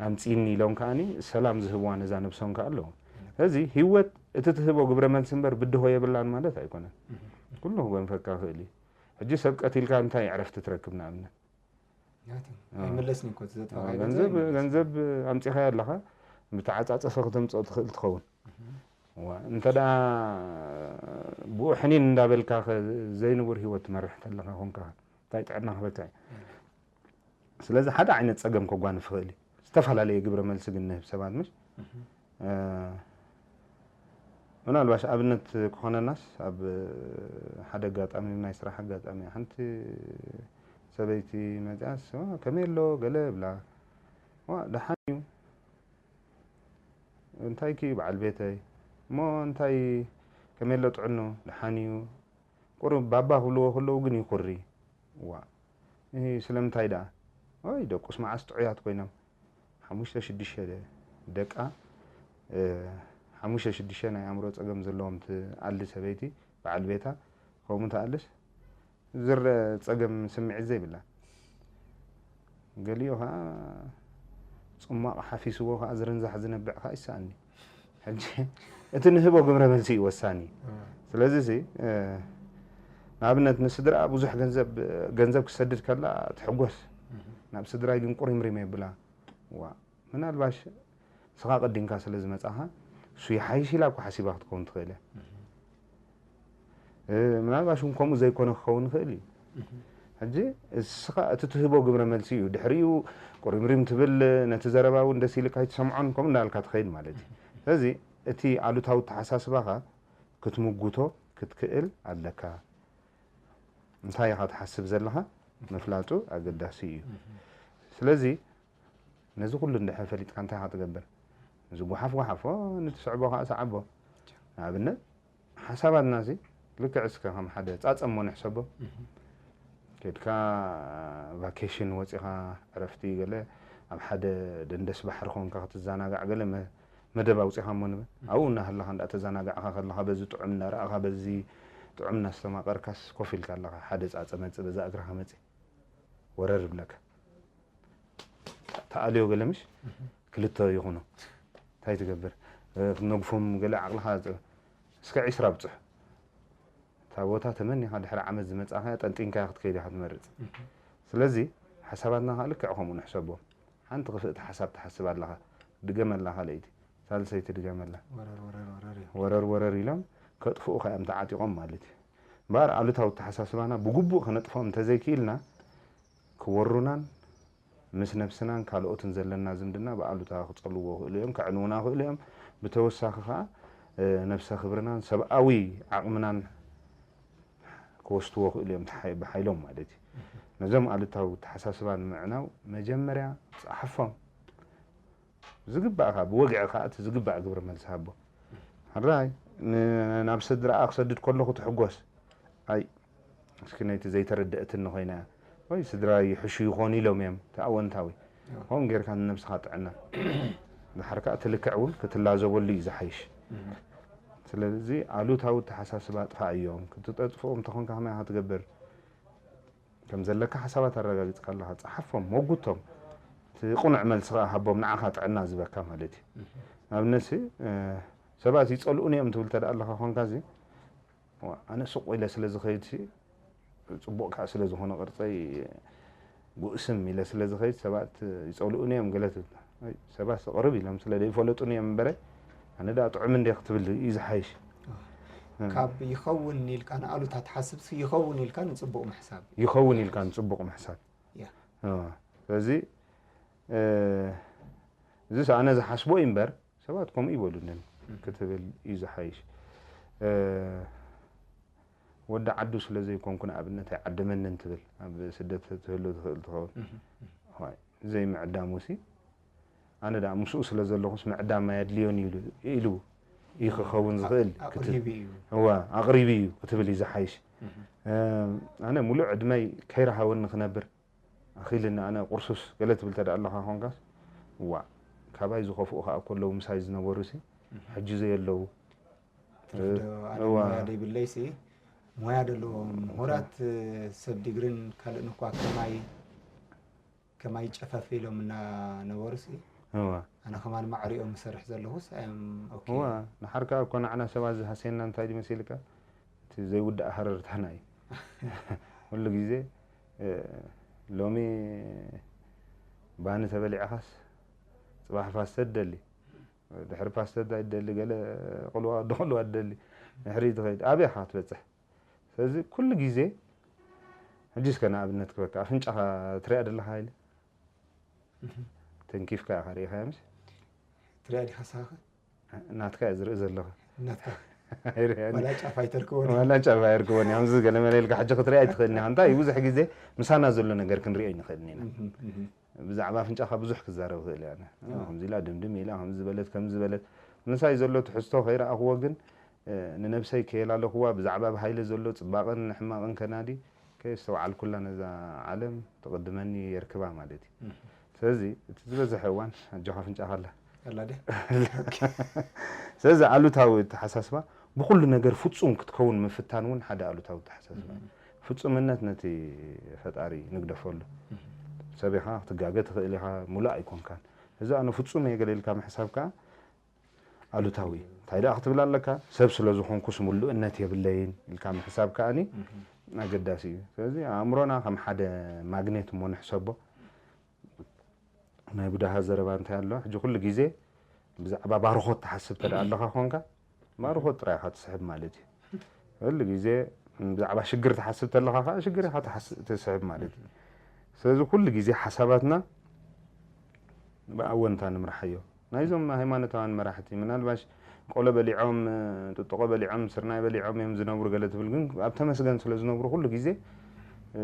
ኣምፅኒ ኢሎም ከዓኒ ሰላም ዝህብዋ ነዛ ነብሶም ከ ኣለዉ። ስለዚ ህይወት እቲ ትህቦ ግብረ መልሲ እምበር ብድሆ የብላን ማለት ኣይኮነን። ኩሉ ክጎንፈካ ክእል እዩ። ሕጂ ሰብ ቀቲልካ እንታይ ዕረፍቲ ትረክብ ንኣብነት ኣይመለስኒ እኮ ዘጥፋ ገንዘብ ገንዘብ ኣምፂኻዮ ኣለኻ ብተዓፃፀፈ ክተምፅኦ ትኽእል ትኸውን። እዋ፣ እንተ ደኣ ብኡ ሕኒን እንዳበልካ ከ ዘይንቡር ህይወት ትመርሕ ተለኻ ኮንካ እንታይ ጥዕና ክበካ እዩ? ስለዚ ሓደ ዓይነት ፀገም ከጓንፍ ይኽእል እዩ። ዝተፈላለየ ግብረ መልሲ ግን ንህብ ሰባት ምሽ ምናልባሽ ኣብነት ክኾነናስ ኣብ ሓደ ኣጋጣሚ ናይ ስራሕ ኣጋጣሚ ሓንቲ ሰበይቲ መፅያስ ከመይ ኣሎ ገለ ብላ ዋ ደሓን እዩ እንታይ ኪ በዓል ቤተይ እሞ እንታይ ከመይ ኣሎ ጥዕኑ ደሓን እዩ ቁሩብ ባባ ክብልዎ ከለዉ ግን ይኩሪ ዋ ስለምንታይ ደኣ ወይ ደቁስ መዓስ ጥዑያት ኮይኖም ሓሙሽተ ሽዱሽተ ደቃ ሓሙሽተ ሽዱሽተ ናይ ኣእምሮ ፀገም ዘለዎም ትኣሊ ሰበይቲ በዓል ቤታ ከምኡ ትኣልስ ዝረአ ፀገም ስምዒት ዘይብላ ገሊኡ ከዓ ፅሟቕ ሓፊስዎ ከዓ ዝርንዛሕ ዝነብዕ ከዓ ይሰኣኒ ሕጂ እቲ ንህቦ ግብረ መልሲ እዩ ወሳኒ ስለዚ ሲ ንኣብነት ንስድራ ብዙሕ ገንዘብ ገንዘብ ክሰድድ ከላ ትሕጎስ ናብ ስድራይ ግን ቁሪምሪም የብላ ዋ ምናልባሽ ንስኻ ቀዲምካ ስለ ዝመጻኻ እሱ ይሓይሽ ኢላ እኮ ሓሲባ ክትከውን ትኽእል እያ ምናልባሽ እውን ከምኡ ዘይኮነ ክኸውን ይኽእል እዩ ሕጂ እስኻ እቲ ትህቦ ግብረ መልሲ እዩ ድሕሪኡ ቁሪምሪም ትብል ነቲ ዘረባ እውን ደስ ኢልካ ኣይትሰምዖን ከምኡ እንዳልካ ትኸይድ ማለት እዩ ስለዚ እቲ ኣሉታዊ ተሓሳስባኻ ክትምጉቶ ክትክእል ኣለካ እንታይ ኢኻ ትሓስብ ዘለኻ ምፍላጡ ኣገዳሲ እዩ ስለዚ ነዚ ኩሉ እንድሕር ፈሊጥካ እንታይ ኢኻ ትገብር እዚ ጓሓፍ ጓሓፎ ንትስዕቦ ከዓ ሰዓቦ ንኣብነት ሓሳባትና ሲ ልክዕ እስከ ከም ሓደ ፃፀሞ ንሕሰቦ ኬድካ ቫኬሽን ወፂኻ ዕረፍቲ ገለ ኣብ ሓደ ደንደስ ባሕሪ ኮንካ ክትዘናጋዕ ገለ መደብ ኣውፂኻ እሞ ንበል ኣብኡ እናሃለኻ እንዳተዘናጋዕካ ከለኻ በዚ ጥዑም እናረኣኻ በዚ ጥዑም እናስተማቐርካስ ኮፍ ኢልካ ኣለኻ ሓደ ፃፀ መፅእ በዛ እግርኻ መፅእ ወረር ይብለካ ተኣልዮ ገለ ምሽ ክልተ ይኹኑ እንታይ ትገብር ክትነግፎም ገለ ዓቕልኻ እስከ ዒስራ ብፅሑ እታ ቦታ ተመኒኻ ድሕሪ ዓመት ዝመፃኻያ ጠንጢንካያ ክትከይድ ኢኻ ትመርፅ ስለዚ ሓሳባትና ከዓ ልክዕ ከምኡ ንሕሰቦ ሓንቲ ክፍእቲ ሓሳብ ትሓስብ ኣለኻ ድገመላ ካልኣይቲ ሳልሰይቲ ድገመላ ወረር ወረር ኢሎም ከጥፍኡኻ እዮም ተዓጢቖም ማለት እዩ እምበኣር ኣሉታዊ ኣተሓሳስባና ብግቡእ ከነጥፍኦም እንተዘይክኢልና ክወሩናን ምስ ነብስናን ካልኦትን ዘለና ዝምድና ብኣሉታ ክፀልዎ ይኽእሉ እዮም፣ ከዕንዉና ይኽእሉ እዮም። ብተወሳኺ ከዓ ነብሰ ክብርናን ሰብኣዊ ዓቕምናን ክወስድዎ ይኽእሉ እዮም ብሓይሎም ማለት እዩ። ነዞም ኣሉታዊ ኣተሓሳስባ ንምዕናው መጀመርያ ፀሓፎም። ዝግባእ ከዓ ብወግዒ ከዓ እቲ ዝግባእ ግብረ መልሲ ሃቦ። ሕራይ ናብ ስድራኣ ክሰድድ ከለኹ ትሕጎስ። ኣይ እስኪ ነይቲ ዘይተረደእትኒ ኮይና እያ ወይ ስድራይ ይሕሹ ይኾኑ ኢሎም እዮም እቲ ኣወንታዊ ከምኡ ጌርካ ንነብስኻ ጥዕና ድሓር ከዓ እቲ ልክዕ እውን ክትላዘበሉ እዩ ዝሓይሽ ስለዚ ኣሉታዊ ተሓሳስባ ኣጥፋ እዮም ክትጠጥፍኦም እንተኾንካ ከመይ ክትገብር ከም ዘለካ ሓሳባት ኣረጋጊፅካ ኣለካ ፀሓፎም መጉቶም እቲ ቅኑዕ መልሲ ከኣ ሃቦም፣ ንዓኻ ጥዕና ዝበካ ማለት እዩ። ንኣብነት ሲ፣ እ፣ ሰባት ይጸልኡኒ እዮም ትብል እንተ ደኣ ኣለኻ ኾንካ፣ እዚ፣ ዋ፣ ኣነ ሱቕ ኢለ ስለ ዝኸይድ ሲ፣ ጽቡቕ ከኣ ስለ ዝኾነ ቅርጸይ፣ ጉእስም ኢለ ስለ ዝኸይድ ሰባት ይጸልኡኒ እዮም ገለ ትብል። ኣይ፣ ሰባት ቅርብ ኢሎም ስለ ዘይፈለጡኒ እዮም እምበረ፣ ኣነ ደኣ ጥዑም እንደ ክትብል እዩ ዝሓይሽ። ካብ ይኸውን ኢልካ ንኣሉታ ትሓስብሲ፣ ይኸውን ኢልካ ንጽቡቕ ምሕሳብ። ይኸውን ኢልካ ንጽቡቕ ምሕሳብ። ያ። እ፣ ስለዚ፣ እ፣ እዚስ ኣነ ዝሓስቦ እዩ እምበር፣ ሰባት ከምኡ ይበሉንን ክትብል እዩ ዝሓይሽ። እ፣ ወዲ ዓዱ ስለ ዘይኮንኩ ንኣብነት ኣይዓደመንን ትብል፣ ኣብ ስደት ትህሉ ትኽእል ትኸውን። እህ፣ እህ። ዋይ፣ ዘይምዕዳሙሲ፣ ኣነ ደኣ ምስኡ ስለ ዘለኹስ ምዕዳም ኣየድልዮን ኢሉ፣ ኢሉ እዩ ክኸውን ዝኽእል። ኣቕ-፣ ክትብል፣ ኣቕሪቡ እዩ። እዋ፣ ኣቕሪቡ እዩ ክትብል እዩ ዝሓይሽ። እህ። እ፣ ኣነ ሙሉእ ዕድመይ ከይረሃወኒ ክነብር ኣኺልኒ ኣነ ቁርሱስ ገለ ትብል ተደኣ ኣለኻ ኾንካስ፣ እዋ፣ ካባይ ዝኸፍኡ ከኣ እኮ ኣለዉ ምሳይ ዝነበሩሲ፣ እህ። ሕጂ ዘየለዉ። ትርፍዶ ኣነ እዋ። ሞያ ደይብለይሲ፣ ሞያ ደለዎም ምሁራት ሰብ ዲግሪን ካልእን እኳ ከማይ፣ ከማይ ጨፈፍ ኢሎም እናነበሩሲ፣ እዋ። ኣነ ከማን ማዕሪኦም ዝሰርሕ ዘለኹስ፣ ኣም፣ ኦኬ። እዋ፣ ንሓርካ እኮ ንዓና ሰባት ዝሃስየና እንታይ ድዩ መሲልካ? እቲ ዘይውዳእ ሃረርታና እዩ። ኩሉ ግዜ፣ እ፣ ሎሚ ባኒ ተበሊዕኻስ፣ ጽባሕ ፓስተ ትደሊ። ድሕሪ ፓስተ እንታይ ትደሊ? ገለ ቅልዋ፣ ወዲ ቅልዋ ትደሊ። ድሕሪ ትኸይድ። ኣበይ ኢኻ ክትበጽሕ? ስለዚ ኩሉ ግዜ፣ ሕጂ እስከ ንኣብነት ክበካ፣ ኣፍንጫኻ ትሪኣ ደለኻ ኢለ? እህ። ተንኪፍካ ኢኻ ርኢኻያ ምስ? ትሪኣ ዲኻ ንስኻ? ናትካ እየ ዝርኢ ዘለኹ። ናትካ። ኣይርእያን። ዋላ ጫፍ ኣይተርክቦን። ዋላ ጫፍ ኣይርክቦን። ከምዚ ገለ መለ ኢልካ ሕጂ ክትርኢ ኣይትኽእልን ኢኻ። እንታይ እዩ፣ ብዙሕ ግዜ ምሳና ዘሎ ነገር ክንሪኦ ኣይንኽእልን ኢና። እህ፣ እህ። ብዛዕባ ኣፍንጫኻ ብዙሕ ክዛረብ እኽእል እየ ኣነ። ኣዎ። ከምዚ ኢላ ድምድም ኢላ፣ ከምዚ ዝበለት፣ ከምዚ ዝበለት። ምሳይ ዘሎ ትሕዝቶ ከይረኣኽዎ ግን፣ እ፣ ንነብሰይ ከየላለኽዋ ብዛዕባ ኣብ ሃይለ ዘሎ ጽባቐን ሕማቕን ከናዲ ከየስተውዓልኩላ ነዛ ዓለም ትቕድመኒ የርክባ ማለት እዩ። እህ። ስለዚ እቲ ዝበዝሐ እዋን ኣጆኻ ኣፍንጫኻ ኣላ። ኣላ ድያ? ስለዚ ኣሉታዊ ኣተሓሳስባ ብኹሉ ነገር ፍጹም ክትከውን ምፍታን እውን ሓደ ኣሉታዊ ኣተሓሳስባ እዩ። እህ። ፍጹምነት ነቲ ፈጣሪ ንግደፈሉ። እህ። ሰብ ኢኻ፣ ክትጋገ ትኽእል ኢኻ፣ ሙሉእ ኣይኮንካን። እዚ ኣነ ፍጹም እየ ገለ ኢልካ ምሕሳብ ከኣ ኣሉታዊ እዩ። እንታይ ደኣ ክትብል ኣለካ? ሰብ ስለ ዝኾንኩስ ሙሉእነት የብለይን ኢልካ ምሕሳብ ከኣኒ እህ። ኣገዳሲ እዩ። ስለዚ ኣእምሮና ከም ሓደ ማግኔት እሞ ንሕሰቦ። ናይ ቡድሃ ዘረባ እንታይ ኣሎ? ሕጂ ኩሉ ግዜ ብዛዕባ ባርኾት ትሓስብ እንተ ደኣ ኣለኻ ኾንካ፣ ባርኾት ጥራይ ኢኻ ትስሕብ ማለት እዩ። ኩሉ ግዜ ብዛዕባ ሽግር ትሓስብ ተለኻ ኸዓ ሽግር ኢኻ ትሓስ-፣ ትስሕብ ማለት እዩ። ስለዚ ኩሉ ግዜ ሓሳባትና ብኣወንታ ንምርሓዮ። ናይዞም ሃይማኖታውያን መራሕቲ፣ ምናልባሽ ቆሎ በሊዖም፣ ጥጥቖ በሊዖም፣ ስርናይ በሊዖም እዮም ዝነብሩ ገለ ትብል፣ ግን ኣብ ተመስገን ስለ ዝነብሩ ኩሉ ግዜ፣ እ፣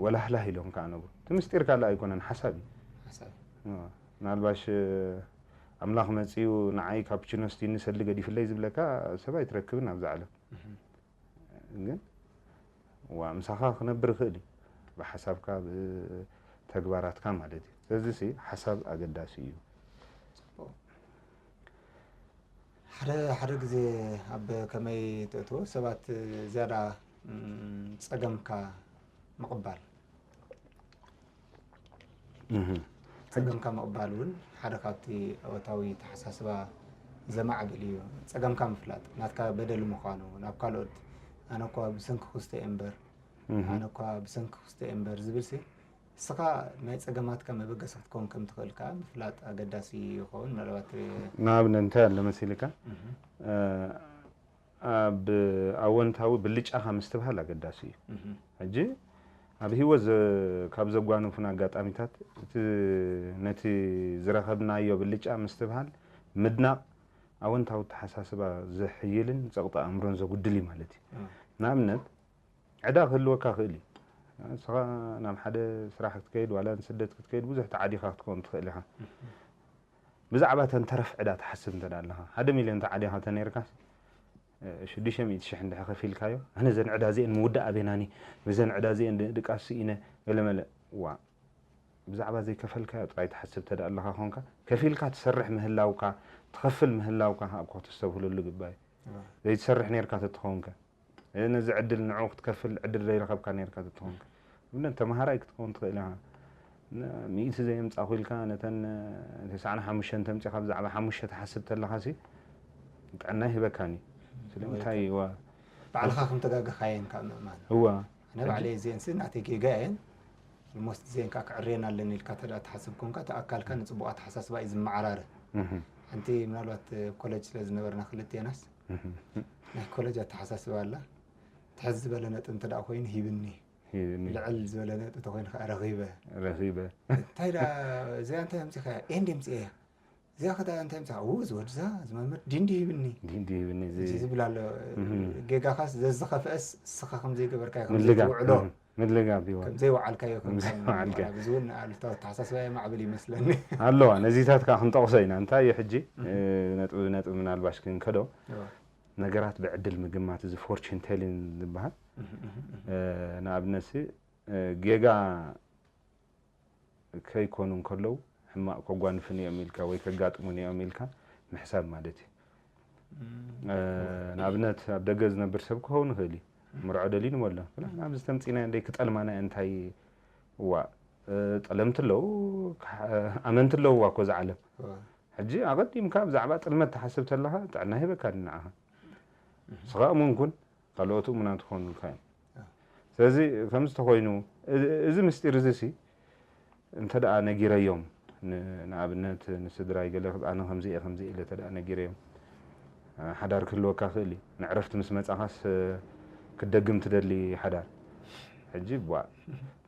ወላህላህ ኢሎም ከኣ ነብሩ። እቲ ምስጢር ካልእ ኣይኮነን፣ ሓሳብ እዩ። ሓሳብ። እ፣ ምናልባሽ፣ እ፣ ኣምላኽ መጺኡ ንዓይ ካፕቺኖ ስቲኒ ሰሊ ገዲፍለይ ዝብለካ ሰብ ኣይትረክብን ኣብዛ ዓለም። እህ። ግን ዋ፣ ምሳኻ ክነብር ይኽእል እዩ። ብሓሳብካ፣ ብተግባራትካ ማለት እዩ። ስለዚ ሲ ሓሳብ ኣገዳሲ እዩ። ጽቡቕ። ሓደ፣ ሓደ ግዜ ኣብ ከመይ ትእትዎ ሰባት ዝያዳ፣ እም፣ ጸገምካ ምቕባል። እህ። ጸገምካ ምቕባል እውን ሓደ ካብቲ ኣወንታዊ ኣተሓሳስባ ዘማዕብል እዩ። ጸገምካ ምፍላጥ፣ ናትካ በደል ምዃኑ፣ ናብ ካልኦት፣ "ኣነ እኳ ብሰንኪ ክስተ እየ እምበር፣ እህ። ኣነ እኳ ብሰንኪ ክስተ እየ እምበር" ዝብል ሲ፣ ንስኻ ናይ ጸገማትካ መበገሲ ክትከውን ከም ትኽእል ከኣ ምፍላጥ ኣገዳሲ ይኸውን። ምናልባት ንኣብነት እንታይ ኣሎ መሲልካ? እህ። እ፣ ኣብ ኣወንታዊ ብልጫኻ ምስትብሃል ኣገዳሲ እዩ። እህ። ሕጂ ኣብ ህይወት ዘ-፣ ካብ ዘጓንፉና ኣጋጣሚታት እቲ፣ ነቲ ዝረኸብናዮ ብልጫ ምስትብሃል፣ ምድናቕ፣ ኣወንታዊ ኣተሓሳስባ ዘሕይልን ጸቕጢ ኣእምሮን ዘጉድል እዩ ማለት እዩ። እህ። ንኣብነት፣ ዕዳ ክህልወካ ክእል እዩ። ንስኻ ናብ ሓደ ስራሕ ክትከይድ፣ ዋላ ንስደት ክትከይድ፣ ብዙሕ ተዓዲኻ ክትከውን ትኽእል ኢኻ። እህ። ብዛዕባ እተን ተረፍ ዕዳ ትሓስብ እንተ ደኣ ኣለኻ፣ ሓደ ሚልዮን ተዓዲኻ እንተ ነይርካስ፣ እ፣ ሽዱሽተ ሚእቲ ሽሕ እንድሕር ከፊልካዮ፣ ኣነ እዘን ዕዳ እዚአን ምውዳእ ኣበይናኒ፣ በዘን ዕዳ እዚአን ድ-፣ ድቃስ ስኢነ፣ ገለመለ። ዋ፣ ብዛዕባ ዘይከፈልካዮ ጥራይ ትሓስብ እንተ ደኣ ኣለኻ ኾንካ፣ ከፊልካ ትሰርሕ ምህላውካ፣ ትኸፍል ምህላውካ ከኣ እኮ ክተስተብህለሉ ይግባእ እዩ። ኣዎ። ዘይትሰርሕ ነይርካ ተትኸውን ከ? እ፣ ነዚ ዕድል ንዕኡ ክትከፍል ዕድል ዘይረኸብካ ነይርካ ተትኸውን ከ? እብለን ተመሃራይ ክትከውን ትኽእል ኢኻ። ሚእቲ ዘየምጻኹ ኢልካ ነተን ተስዓን ሓሙሽተን ተምጺኻ ብዛዕባ ሓሙሽተ ትሓስብ ተለኻሲ ጥዕና ይህበካን እዩ። ስለምንታይ ዋ ባዕልኻ ከም ተጋገኻ እየን ካብ ምእማን እዋ ኣነ ባዕለይ እዚአን ሲ ናተይ ጌጋ እየን ሞስት እዚአን ከዓ ክዕርየን ኣለኒ ኢልካ ተዳ ተሓስብ ኮንካ እቲ ኣካልካ ንፅቡቅ ኣተሓሳስባ እዩ ዝመዓራረ ሓንቲ ምናልባት ኮለጅ ስለ ዝነበርና ክልቴናስ ናይ ኮለጅ ኣተሓሳስባ ኣላ ትሕዝ ዝበለ ነጥብ እንተ ኮይኑ ሂብኒ ልዕል ዝበለ ነጥብ ተኮይኑ ከዓ ረኺበ ረኺበ እንታይ ዳ እዚኣ እንታይ ኣምፂኻ እያ ኤንድ የምፅእ እያ እዚኣ ከዳ እንታይ ኣምፅኻ ው ዝወድዛ ዝመምህር ዲንዲ ሂብኒ ዲንዲ ሂብኒ እዚ እዚ ዝብል ኣሎ ጌጋኻስ ዘዝኸፍአስ ስኻ ከምዘይገበርካዮ ምልጋብ ከምዘይትውዕሎ ምልጋብ ይዋ ከምዘይወዓልካዮ ከምዘይወዓልካዮ። እዚ እውን ኣሉታዊ ተሓሳስባ የማዕብል ይመስለኒ ኣለዋ ነዚታት ከዓ ክንጠቕሶ ኢና እንታይ ሕጂ ነጥቢ ነጥቢ ምናልባሽ ክንከዶ ነገራት ብዕድል ምግማት እዚ ፎርችን ቴሊን ዝበሃል ንኣብነት ጌጋ ከይኮኑ እንከለዉ ሕማቕ ከጓንፉን እዮም ኢልካ ወይ ከጋጥሙን እዮም ኢልካ ምሕሳብ ማለት እዩ። ንኣብነት ኣብ ደገ ዝነብር ሰብ ክኸውን ይኽእል እዩ። ምርዖ ደልዩ ንበሎ። ብላ ናብዚ ተምፂና እንደ ክጠልማና እንታይ ዋ ጠለምቲ ኣለዉ ኣመንቲ ኣለዉ እኮ ዝዓለም። ሕጂ ኣቐዲምካ ብዛዕባ ጥልመት ትሓስብ ተለኻ ጥዕና ሂበካ ንዓኻ። ስኻ እሙን ኩን ካልኦት እሙናት ክኾኑልካ እዮም። ስለዚ ከምዚ ተኾይኑ እዚ ምስጢር እዚ ሲ እንተ ደኣ ነጊረዮም ንኣብነት ንስድራይ ገለ ኣነ ከምዚ እየ ከምዚ ኢለ እንተ ደኣ ነጊረዮም ሓዳር ክህልወካ ክእል እዩ። ንዕረፍቲ ምስ መጻኻስ ክትደግም ትደሊ ሓዳር። ሕጂ ቧ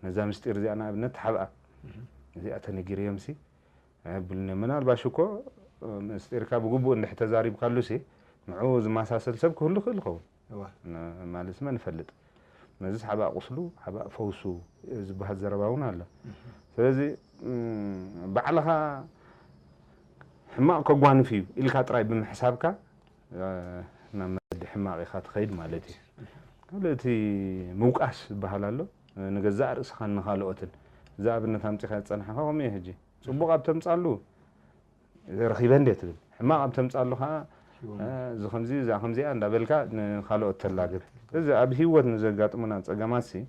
ነዛ ምስጢር እዚኣ ንኣብነት ተሓብኣ እዚኣ ተነጊረዮም ሲ ኣየብሉን እዮም። ምናልባሽ እኮ ምስጢርካ ብግቡእ እንድሕ ተዛሪብካሉ ሲ ንዕኡ ዝመሳሰል ሰብ ክህሉ ክእል ይኸውን። ማለት መን ይፈልጥ። ነዚ ሓባእ ቁስሉ ሓባእ ፈውሱ ዝበሃል ዘረባ እውን ኣሎ። ስለዚ ባዕልኻ ሕማቕ ከጓንፍ እዩ ኢልካ ጥራይ ብምሕሳብካ ናብ መገዲ ሕማቕ ኢኻ ትኸይድ ማለት እዩ። ካልእ እቲ ምውቃስ ዝበሃል ኣሎ። ንገዛእ ርእስኻን ንኻልኦትን እዚ ኣብነት ኣምፂኻ ዝፀናሕኻ ከምኡ እዩ ሕጂ ፅቡቕ ኣብ ተምፃሉ ረኺበ እንዴ ትብል ሕማቕ ኣብ ተምፃሉ ከዓ እዚ ከምዚ እዛ ከምዚኣ እንዳበልካ ንካልኦት ተላግብ እዚ ኣብ ህይወት ንዘጋጥሙና ፀገማት ሲ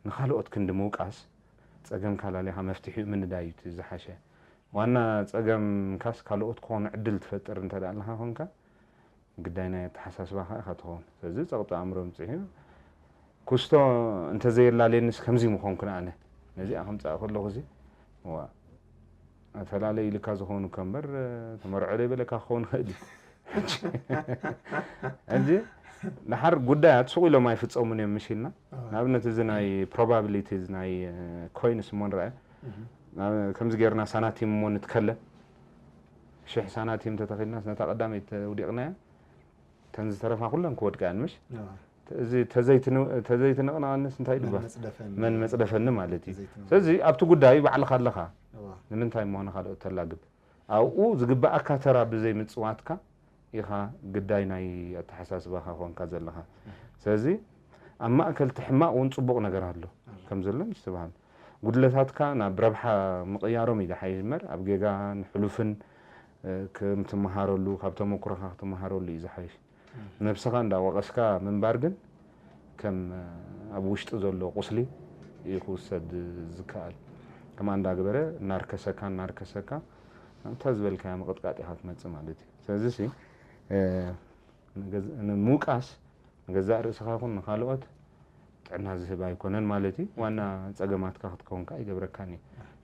ንካልኦት ክንዲ ምውቃስ ፀገምካ ላሊኻ መፍትሒኡ ምንዳይ እዩ ዝሓሸ ዋና ፀገምካስ ካልኦት ክኾኑ ዕድል ትፈጥር እንተ ኣለካ ኮንካ ግዳይ ናይ ኣተሓሳስባኻ ኢኻ ትኸውን። ስለዚ ጸቕጢ ኣእምሮ ምጽእ እዩ። ኩስቶ እንተዘየላልየኒስ ከምዚ ምኾንኩ ንኣነ። ነዚኣ ከምጽኣ ከለኹ እዚ ዋ ኣተላለይ ኢልካ ዝኾኑ እኮ እምበር ተመርዖ ዘይበለካ ክኸውን ይኽእል እዩ። ሕጂ ድሓር ጉዳያት ሱቕ ኢሎም ኣይፍጸሙን እዮም ምሽ ኢልና። ንኣብነት እዚ ናይ probabilities ናይ ኮይንስ እሞ ንረኣ ከምዚ ጌርና ሳናቲም እሞ ንትከለ ሽሕ ሳናቲም ተተኺልናስ ነታ ቀዳመይቲ ውዲቕናያ እተን ዝተረፋ ኩለን ክወድቃ እየን ምሽ እዚ ተዘይትንቕነቐንስ እንታይ ድባ መን መፅደፈኒ ማለት እዩ። ስለዚ ኣብቲ ጉዳይ ባዕልኻ ኣለኻ ንምንታይ ምኾነ ካልኦት ተላግብ ኣብኡ ዝግባኣካ ተራ ብዘይ ምፅዋትካ ኢኻ ግዳይ ናይ ኣተሓሳስባኻ ኮንካ ዘለኻ። ስለዚ ኣብ ማእከል እቲ ሕማቕ እውን ፅቡቕ ነገር ኣሎ ከም ዘሎ ምስትብሃል። ጉድለታትካ ናብ ረብሓ ምቕያሮም እዩ ዝሓይሽ እምበር ኣብ ጌጋን ሕሉፍን ከም ትመሃረሉ ካብ ተመኩሮኻ ክትመሃረሉ እዩ ዝሓይሽ። ነብስኻ እንዳወቐስካ ምንባር ግን ከም ኣብ ውሽጢ ዘሎ ቁስሊ እዩ ክውሰድ ዝከኣል። ከምኣ እንዳገበረ እናርከሰካ እናርከሰካ ኣብታ ዝበልካያ ምቕጥቃጥ ኢኻ ትመፅእ ማለት እዩ። ስለዚ ሲ ንምውቃስ ንገዛእ ርእስኻ ይኹን ንኻልኦት ጥዕና ዝህብ ኣይኮነን ማለት እዩ። ዋና ጸገማትካ ክትከውን ከኣ ይገብረካን እዩ።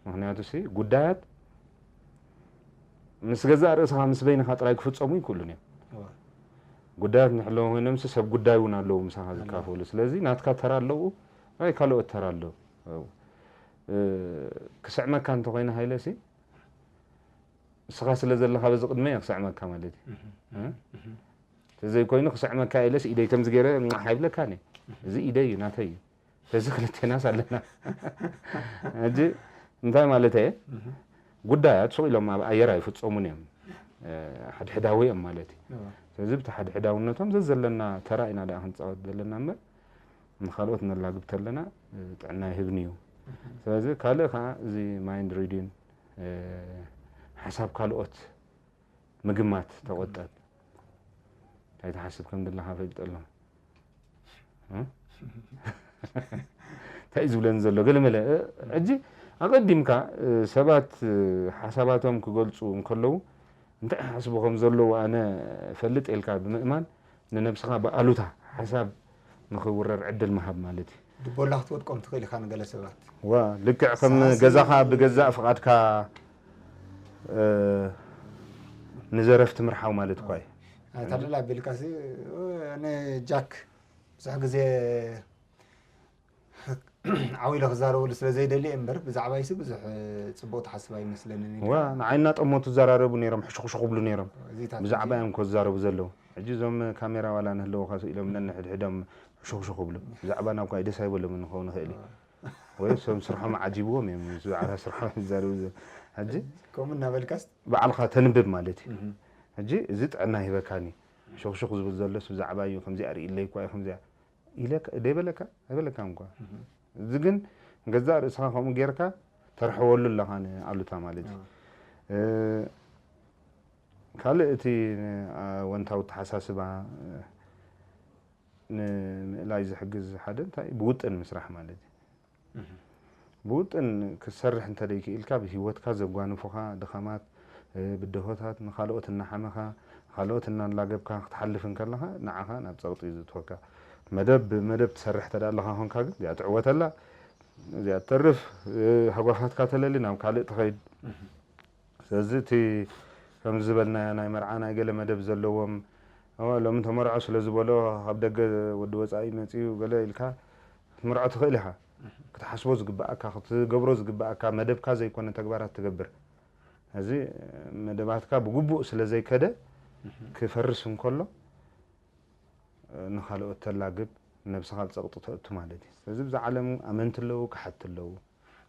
ምኽንያቱ ሲ ጉዳያት ምስ ገዛእ ርእስኻ ምስ በይንኻ ጥራይ ክፍጸሙ ይክእሉን እዮም። ጉዳያት ንሕለዎ ኮይኖም ሲ ሰብ ጉዳይ እውን ኣለዉ ምሳኻ ዝካፈሉ። ስለዚ ናትካ ተራ ኣለዉ፣ ናይ ካልኦት ተራ ኣለዉ። ክስዕመካ እንተኾይነ ሃይለ ሲ ንስኻ ስለ ዘለኻ በዚ ቅድመ እየ ክስዕመካ ማለት እዩ። ተዘይኮይኑ ክስዕመካ ኢለስ ኢደይ ከምዚ ገይረ ሓይብለካ ነ እዚ ኢደይ እዩ ናተይ እዩ። ስለዚ ክልቴናስ ኣለና። ሕጂ እንታይ ማለት እየ? ጉዳያት ሱቕ ኢሎም ኣብ ኣየር ኣይፍፀሙን እዮም። ሓድሕዳዊ እዮም ማለት እዩ። ስለዚ ብቲ ሓድሕዳውነቶም ዘዘለና ተራ ኢና ደኣ ክንፃወት ዘለና እምበር ንካልኦት ነላግብ ተለና ጥዕና ይህብን እዩ። ስለዚ ካልእ ከዓ እዚ ማይንድ ሪዲን ሓሳብ ካልኦት ምግማት ተቆጠብ። እንታይ ትሓስብ ከም ዘለኻ ፈልጠሎም። እንታይ እዩ ዝብለኒ ዘሎ ገለ መለ ሕጂ ኣቐዲምካ ሰባት ሓሳባቶም ክገልጹ እንከለዉ እንታይ ይሓስቡ ከም ዘለዉ ኣነ እፈልጥ ኢልካ ብምእማን ንነብስኻ ብኣሉታ ሓሳብ ንኽውረር ዕድል ምሃብ ማለት እዩ። ድቦላ ክትወድቆም ትኽእል ኢኻ ንገለ ሰባት። ዋ ልክዕ ከም ገዛኻ ብገዛእ ፍቓድካ ንዘረፍቲ ምርሓው ማለት እኳ እዩ። ታለላ ኣቢልካ ሲ ንጃክ ብዙሕ ግዜ ዓው ኢለ ክዛረበሉ ስለ ዘይደሊ እምበር ብዛዕባይሲ ብዙሕ ፅቡቅ ትሓስብ ኣይመስለንን ኢልካ። ዋ ንዓይ እናጠመቱ ዝዘራረቡ ነይሮም ሕሹኽሹኽ ብሉ ነይሮም። እዚታት ብዛዕባ እዮም እኮ ዝዛረቡ ዘለዉ። ሕጂ እዞም ካሜራ ዋላ ንህለውኻ ስኢሎም ነንሕድሕዶም ሕሹኽሹኽ ብሉ ብዛዕባ ናብ ኳይ ደስ ኣይበሎም ንኸውን ንኽእል እዩ። ወይ እሶም ስርሖም ዓጂብዎም እዮም ብዛዕባ ስርሖም ዝዛረቡ ዘለዉ። ሕጂ ከምኡ እናበልካስ ባዕልኻ ተንብብ ማለት እዩ። ሕጂ እዚ ጥዕና ይህበካኒ። ሹኽሹኽ ዝብል ዘሎስ ብዛዕባ እዩ ከምዚኣ ርእይለይ እኳ እዩ ከምዚኣ ኢለካ ደይበለካ ኣይበለካን እኳ እዚ ግን ገዛእ ርእስኻ ከምኡ ጌርካ ተርሕወሉ ኣለኻ ንኣሉታ ማለት እዩ ካልእ እቲ ኣወንታዊ ተሓሳስባ ንምእላይ ዝሕግዝ ሓደ እንታይ ብውጥን ምስራሕ ማለት እዩ ብውጥን ክትሰርሕ እንተደይክኢልካ ብህይወትካ ዘጓንፉኻ ድኻማት ብድሆታት ንኻልኦት እናሓመኻ ንኻልኦት እናላገብካ ክትሓልፍ እንከለኻ ንዓኻ ናብ ፀቕጢ እዩ ዝእትወካ መደብ ብመደብ ትሰርሕ ተዳ ኣለኻ ኾንካ ግን እዚኣ ትዕወተላ እዚኣ ትተርፍ ሃጓፋትካ ተለሊ ናብ ካልእ ትኸይድ ስለዚ እቲ ከምዚ ዝበልናዮ ናይ መርዓ ናይ ገለ መደብ ዘለዎም ሎሚ ተመርዖ ስለ ዝበሎ ካብ ደገ ወዲ ወፃኢ መፅዩ ገለ ኢልካ ክትምርዖ ትኽእል ኢኻ ክትሓስቦ ዝግብኣካ ክትገብሮ ዝግብኣካ መደብካ ዘይኮነ ተግባራት ትገብር እዚ መደባትካ ብግቡእ ስለ ዘይከደ ክፈርስ እንከሎ ንኻልኦት ተላግብ ነብስኻ ኣብ ፀቕጢ ተእቱ ማለት እዩ ስለዚ ብዛ ዓለም ኣመንቲ ኣለዉ ክሓቲ ኣለዉ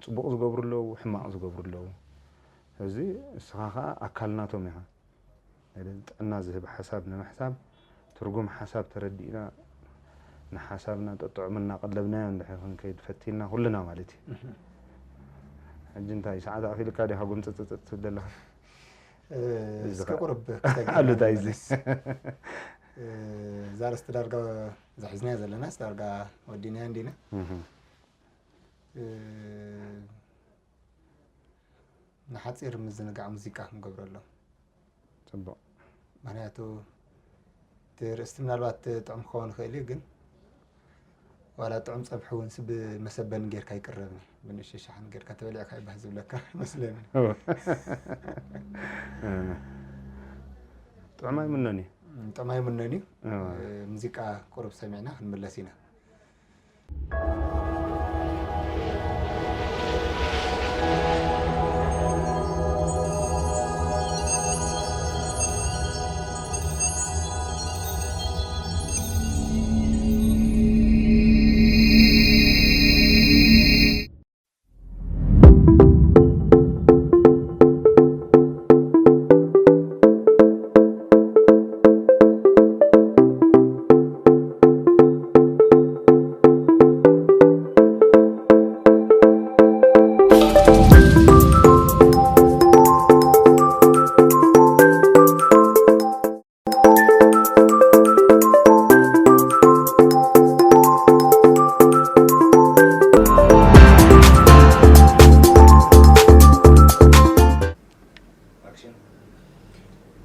ፅቡቕ ዝገብሩ ኣለዉ ሕማቕ ዝገብሩ ኣለዉ ስለዚ እስኻ ከዓ ኣካል ናቶም ኢኻ ጥዕና ዝህብ ሓሳብ ንምሕሳብ ትርጉም ሓሳብ ተረዲእና ንሓሳብና ጠጥዑም እናቐለብናዮ እንድሕር ክንከይድ ፈቲና ኩልና ማለት እዩ ሕጂ እንታይ ሰዓት ኣኺልካ ዲኻ ጎምፀፀፀጥ ትብል ዘለኻ እስከ ቁርብ ኣሉታ እዚ እዛ ርስቲ ዳርጋ ዝሕዝናያ ዘለና ዳርጋ ወዲናያ እንዲና ንሓፂር ምዝንጋዕ ሙዚቃ ክንገብረሎም ፅቡቅ ምክንያቱ እቲ ርእስቲ ምናልባት ጥዑም ክኸውን ይኽእል እዩ ግን ዋላ ጥዑም ፀብሒ እውን ብመሰበን ጌርካ ይቅረብ ብንእሽቶ ሸሓን ጌርካ ተበሊዕካ ይባህ ዝብለካ መስለኒ ጥዑም ኣይምነን እዩ ጥዑም ኣይምነን እዩ ሙዚቃ ቁሩብ ሰሚዕና ክንምለስ ኢና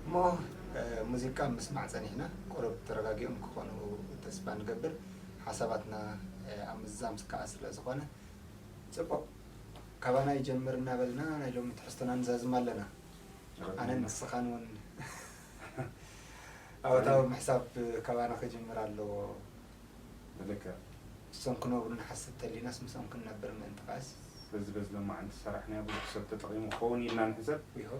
እሞ ሙዚቃ ምስማዕ ፀኒሕና ቁሩብ ተረጋጊኦም ክኾኑ ተስፋ ንገብር ሓሳባትና ኣብ ምዝዛም ከዓ ስለ ዝኾነ ፅቡቅ ካባና ይጀምር እናበልና ናይ ሎሚ ትሕዝቶና ንዛዝም ኣለና ኣነን ንስኻን እውን ኣወታዊ ምሕሳብ ካባና ክጅምር ኣለዎ ልክዕ እሶም ክነብሩ ንሓስብ ተሊናስ ምሶም ክንነብር ምእንቲ ከኣስ በዚ በዚ ሎማዓንቲ ዝሰራሕናዮ ብዙሕ ሰብ ተጠቒሙ ክኸውን ኢልና ንሕሰብ ይሆ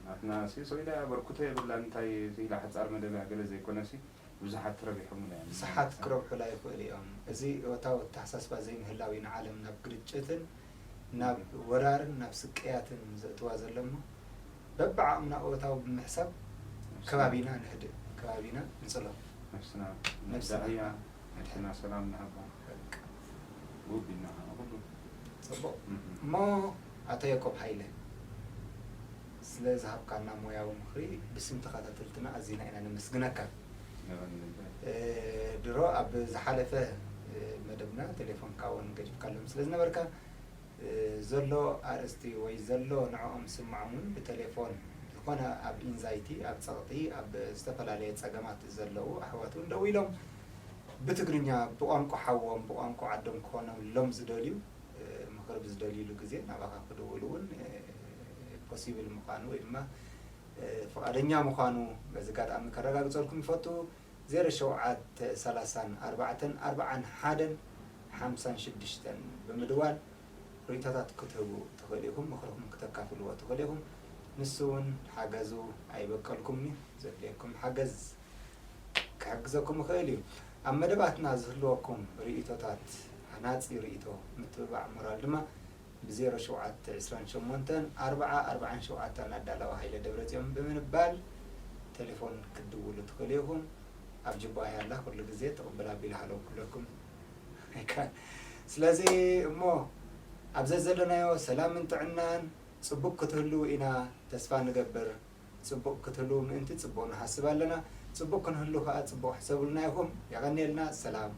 ናትና ሲ ሰው ኢላ በርኩተ የብላን እንታይ ኢላ ሓፃር መደብ እያ ገለ ዘይኮነ ሲ ብዙሓት ረቢሖምላ እዮም ብዙሓት ክረብሑላ ይኽእሉ እዮም እዚ እወታዊ ኣተሓሳስባ ዘይምህላው እዩ ንዓለም ናብ ግርጭትን ናብ ወራርን ናብ ስቅያትን ዘእትዋ ዘሎ እሞ በብዓቕምና እወታዊ ብምሕሳብ ከባቢና ንህድእ ከባቢና ንፅሎ ነብስና ነብስና ንዳእያ ነድሕና ሰላም ንሃባ ውብ ኢና ኩሉ ፅቡቕ እሞ ኣቶ ያቆብ ሃይለ ስለ ዝሃብካና ሞያዊ ምኽሪ ብስም ተኸታተልትና ኣዚና ኢና ነመስግነካ ድሮ ኣብ ዝሓለፈ መደብና ቴሌፎንካ እውን ገዲፍካሎም ስለ ዝነበርካ ዘሎ ኣርእስቲ ወይ ዘሎ ንዕኦም ስምዖም እውን ብቴሌፎን ዝኾነ ኣብ ኢንዛይቲ ኣብ ፀቕጢ ኣብ ዝተፈላለየ ፀገማት ዘለዉ ኣሕዋት እውን ደው ኢሎም ብትግርኛ ብቋንቋ ሓዎም ብቋንቋ ዓዶም ክኾኖሎም ዝደልዩ ምኽሪ ብዝደልዩሉ ግዜ ናባኻ ክድውሉ እውን ፖሲብል ምዃኑ ወይ ድማ ፍቓደኛ ምዃኑ በዚ ኣጋጣሚ ከረጋግፀልኩም ይፈቱ። ዜሮ ሸውዓተ ሰላሳን ኣርባዕተን ኣርባዓን ሓደን ሓምሳን ሽዱሽተን ብምድዋል ርእይቶታት ክትህቡ ትኽእሉ ኢኹም፣ ምኽርኹም ክተካፍልዎ ትኽእሉ ኢኹም። ንሱ እውን ሓገዙ ኣይበቀልኩምን እዩ። ዘድልየኩም ሓገዝ ክሕግዘኩም ይኽእል እዩ። ኣብ መደባትና ዝህልወኩም ርእይቶታት፣ ሃናጺ ርእይቶ፣ ምትብባዕ ሞራል ድማ ብ ዜሮ ሸውዓተ ዕስራን ሸሞንተን ኣርብዓ ኣርባዓን ሸውዓተን ኣዳላዊ ሃይለ ደብረጽዮን ብምባል ቴሌፎን ክትድውሉ ትኽእሉ ኢኹም። ኣብ ጅባይ ኣላ ኩሉ ግዜ ትቕብል ኣቢላ ሃለው ክብለኩም ኣይከኣል። ስለዚ እሞ ኣብ ዘዘለናዮ ሰላምን ጥዕናን ጽቡቕ ክትህልዉ ኢና ተስፋ ንገብር። ጽቡቕ ክትህልዉ ምእንቲ ጽቡቕ ንሓስብ ኣለና። ጽቡቕ ክንህሉ ከኣ ጽቡቕ ሕሰቡልና ኢኹም። የቐንየልና። ሰላም።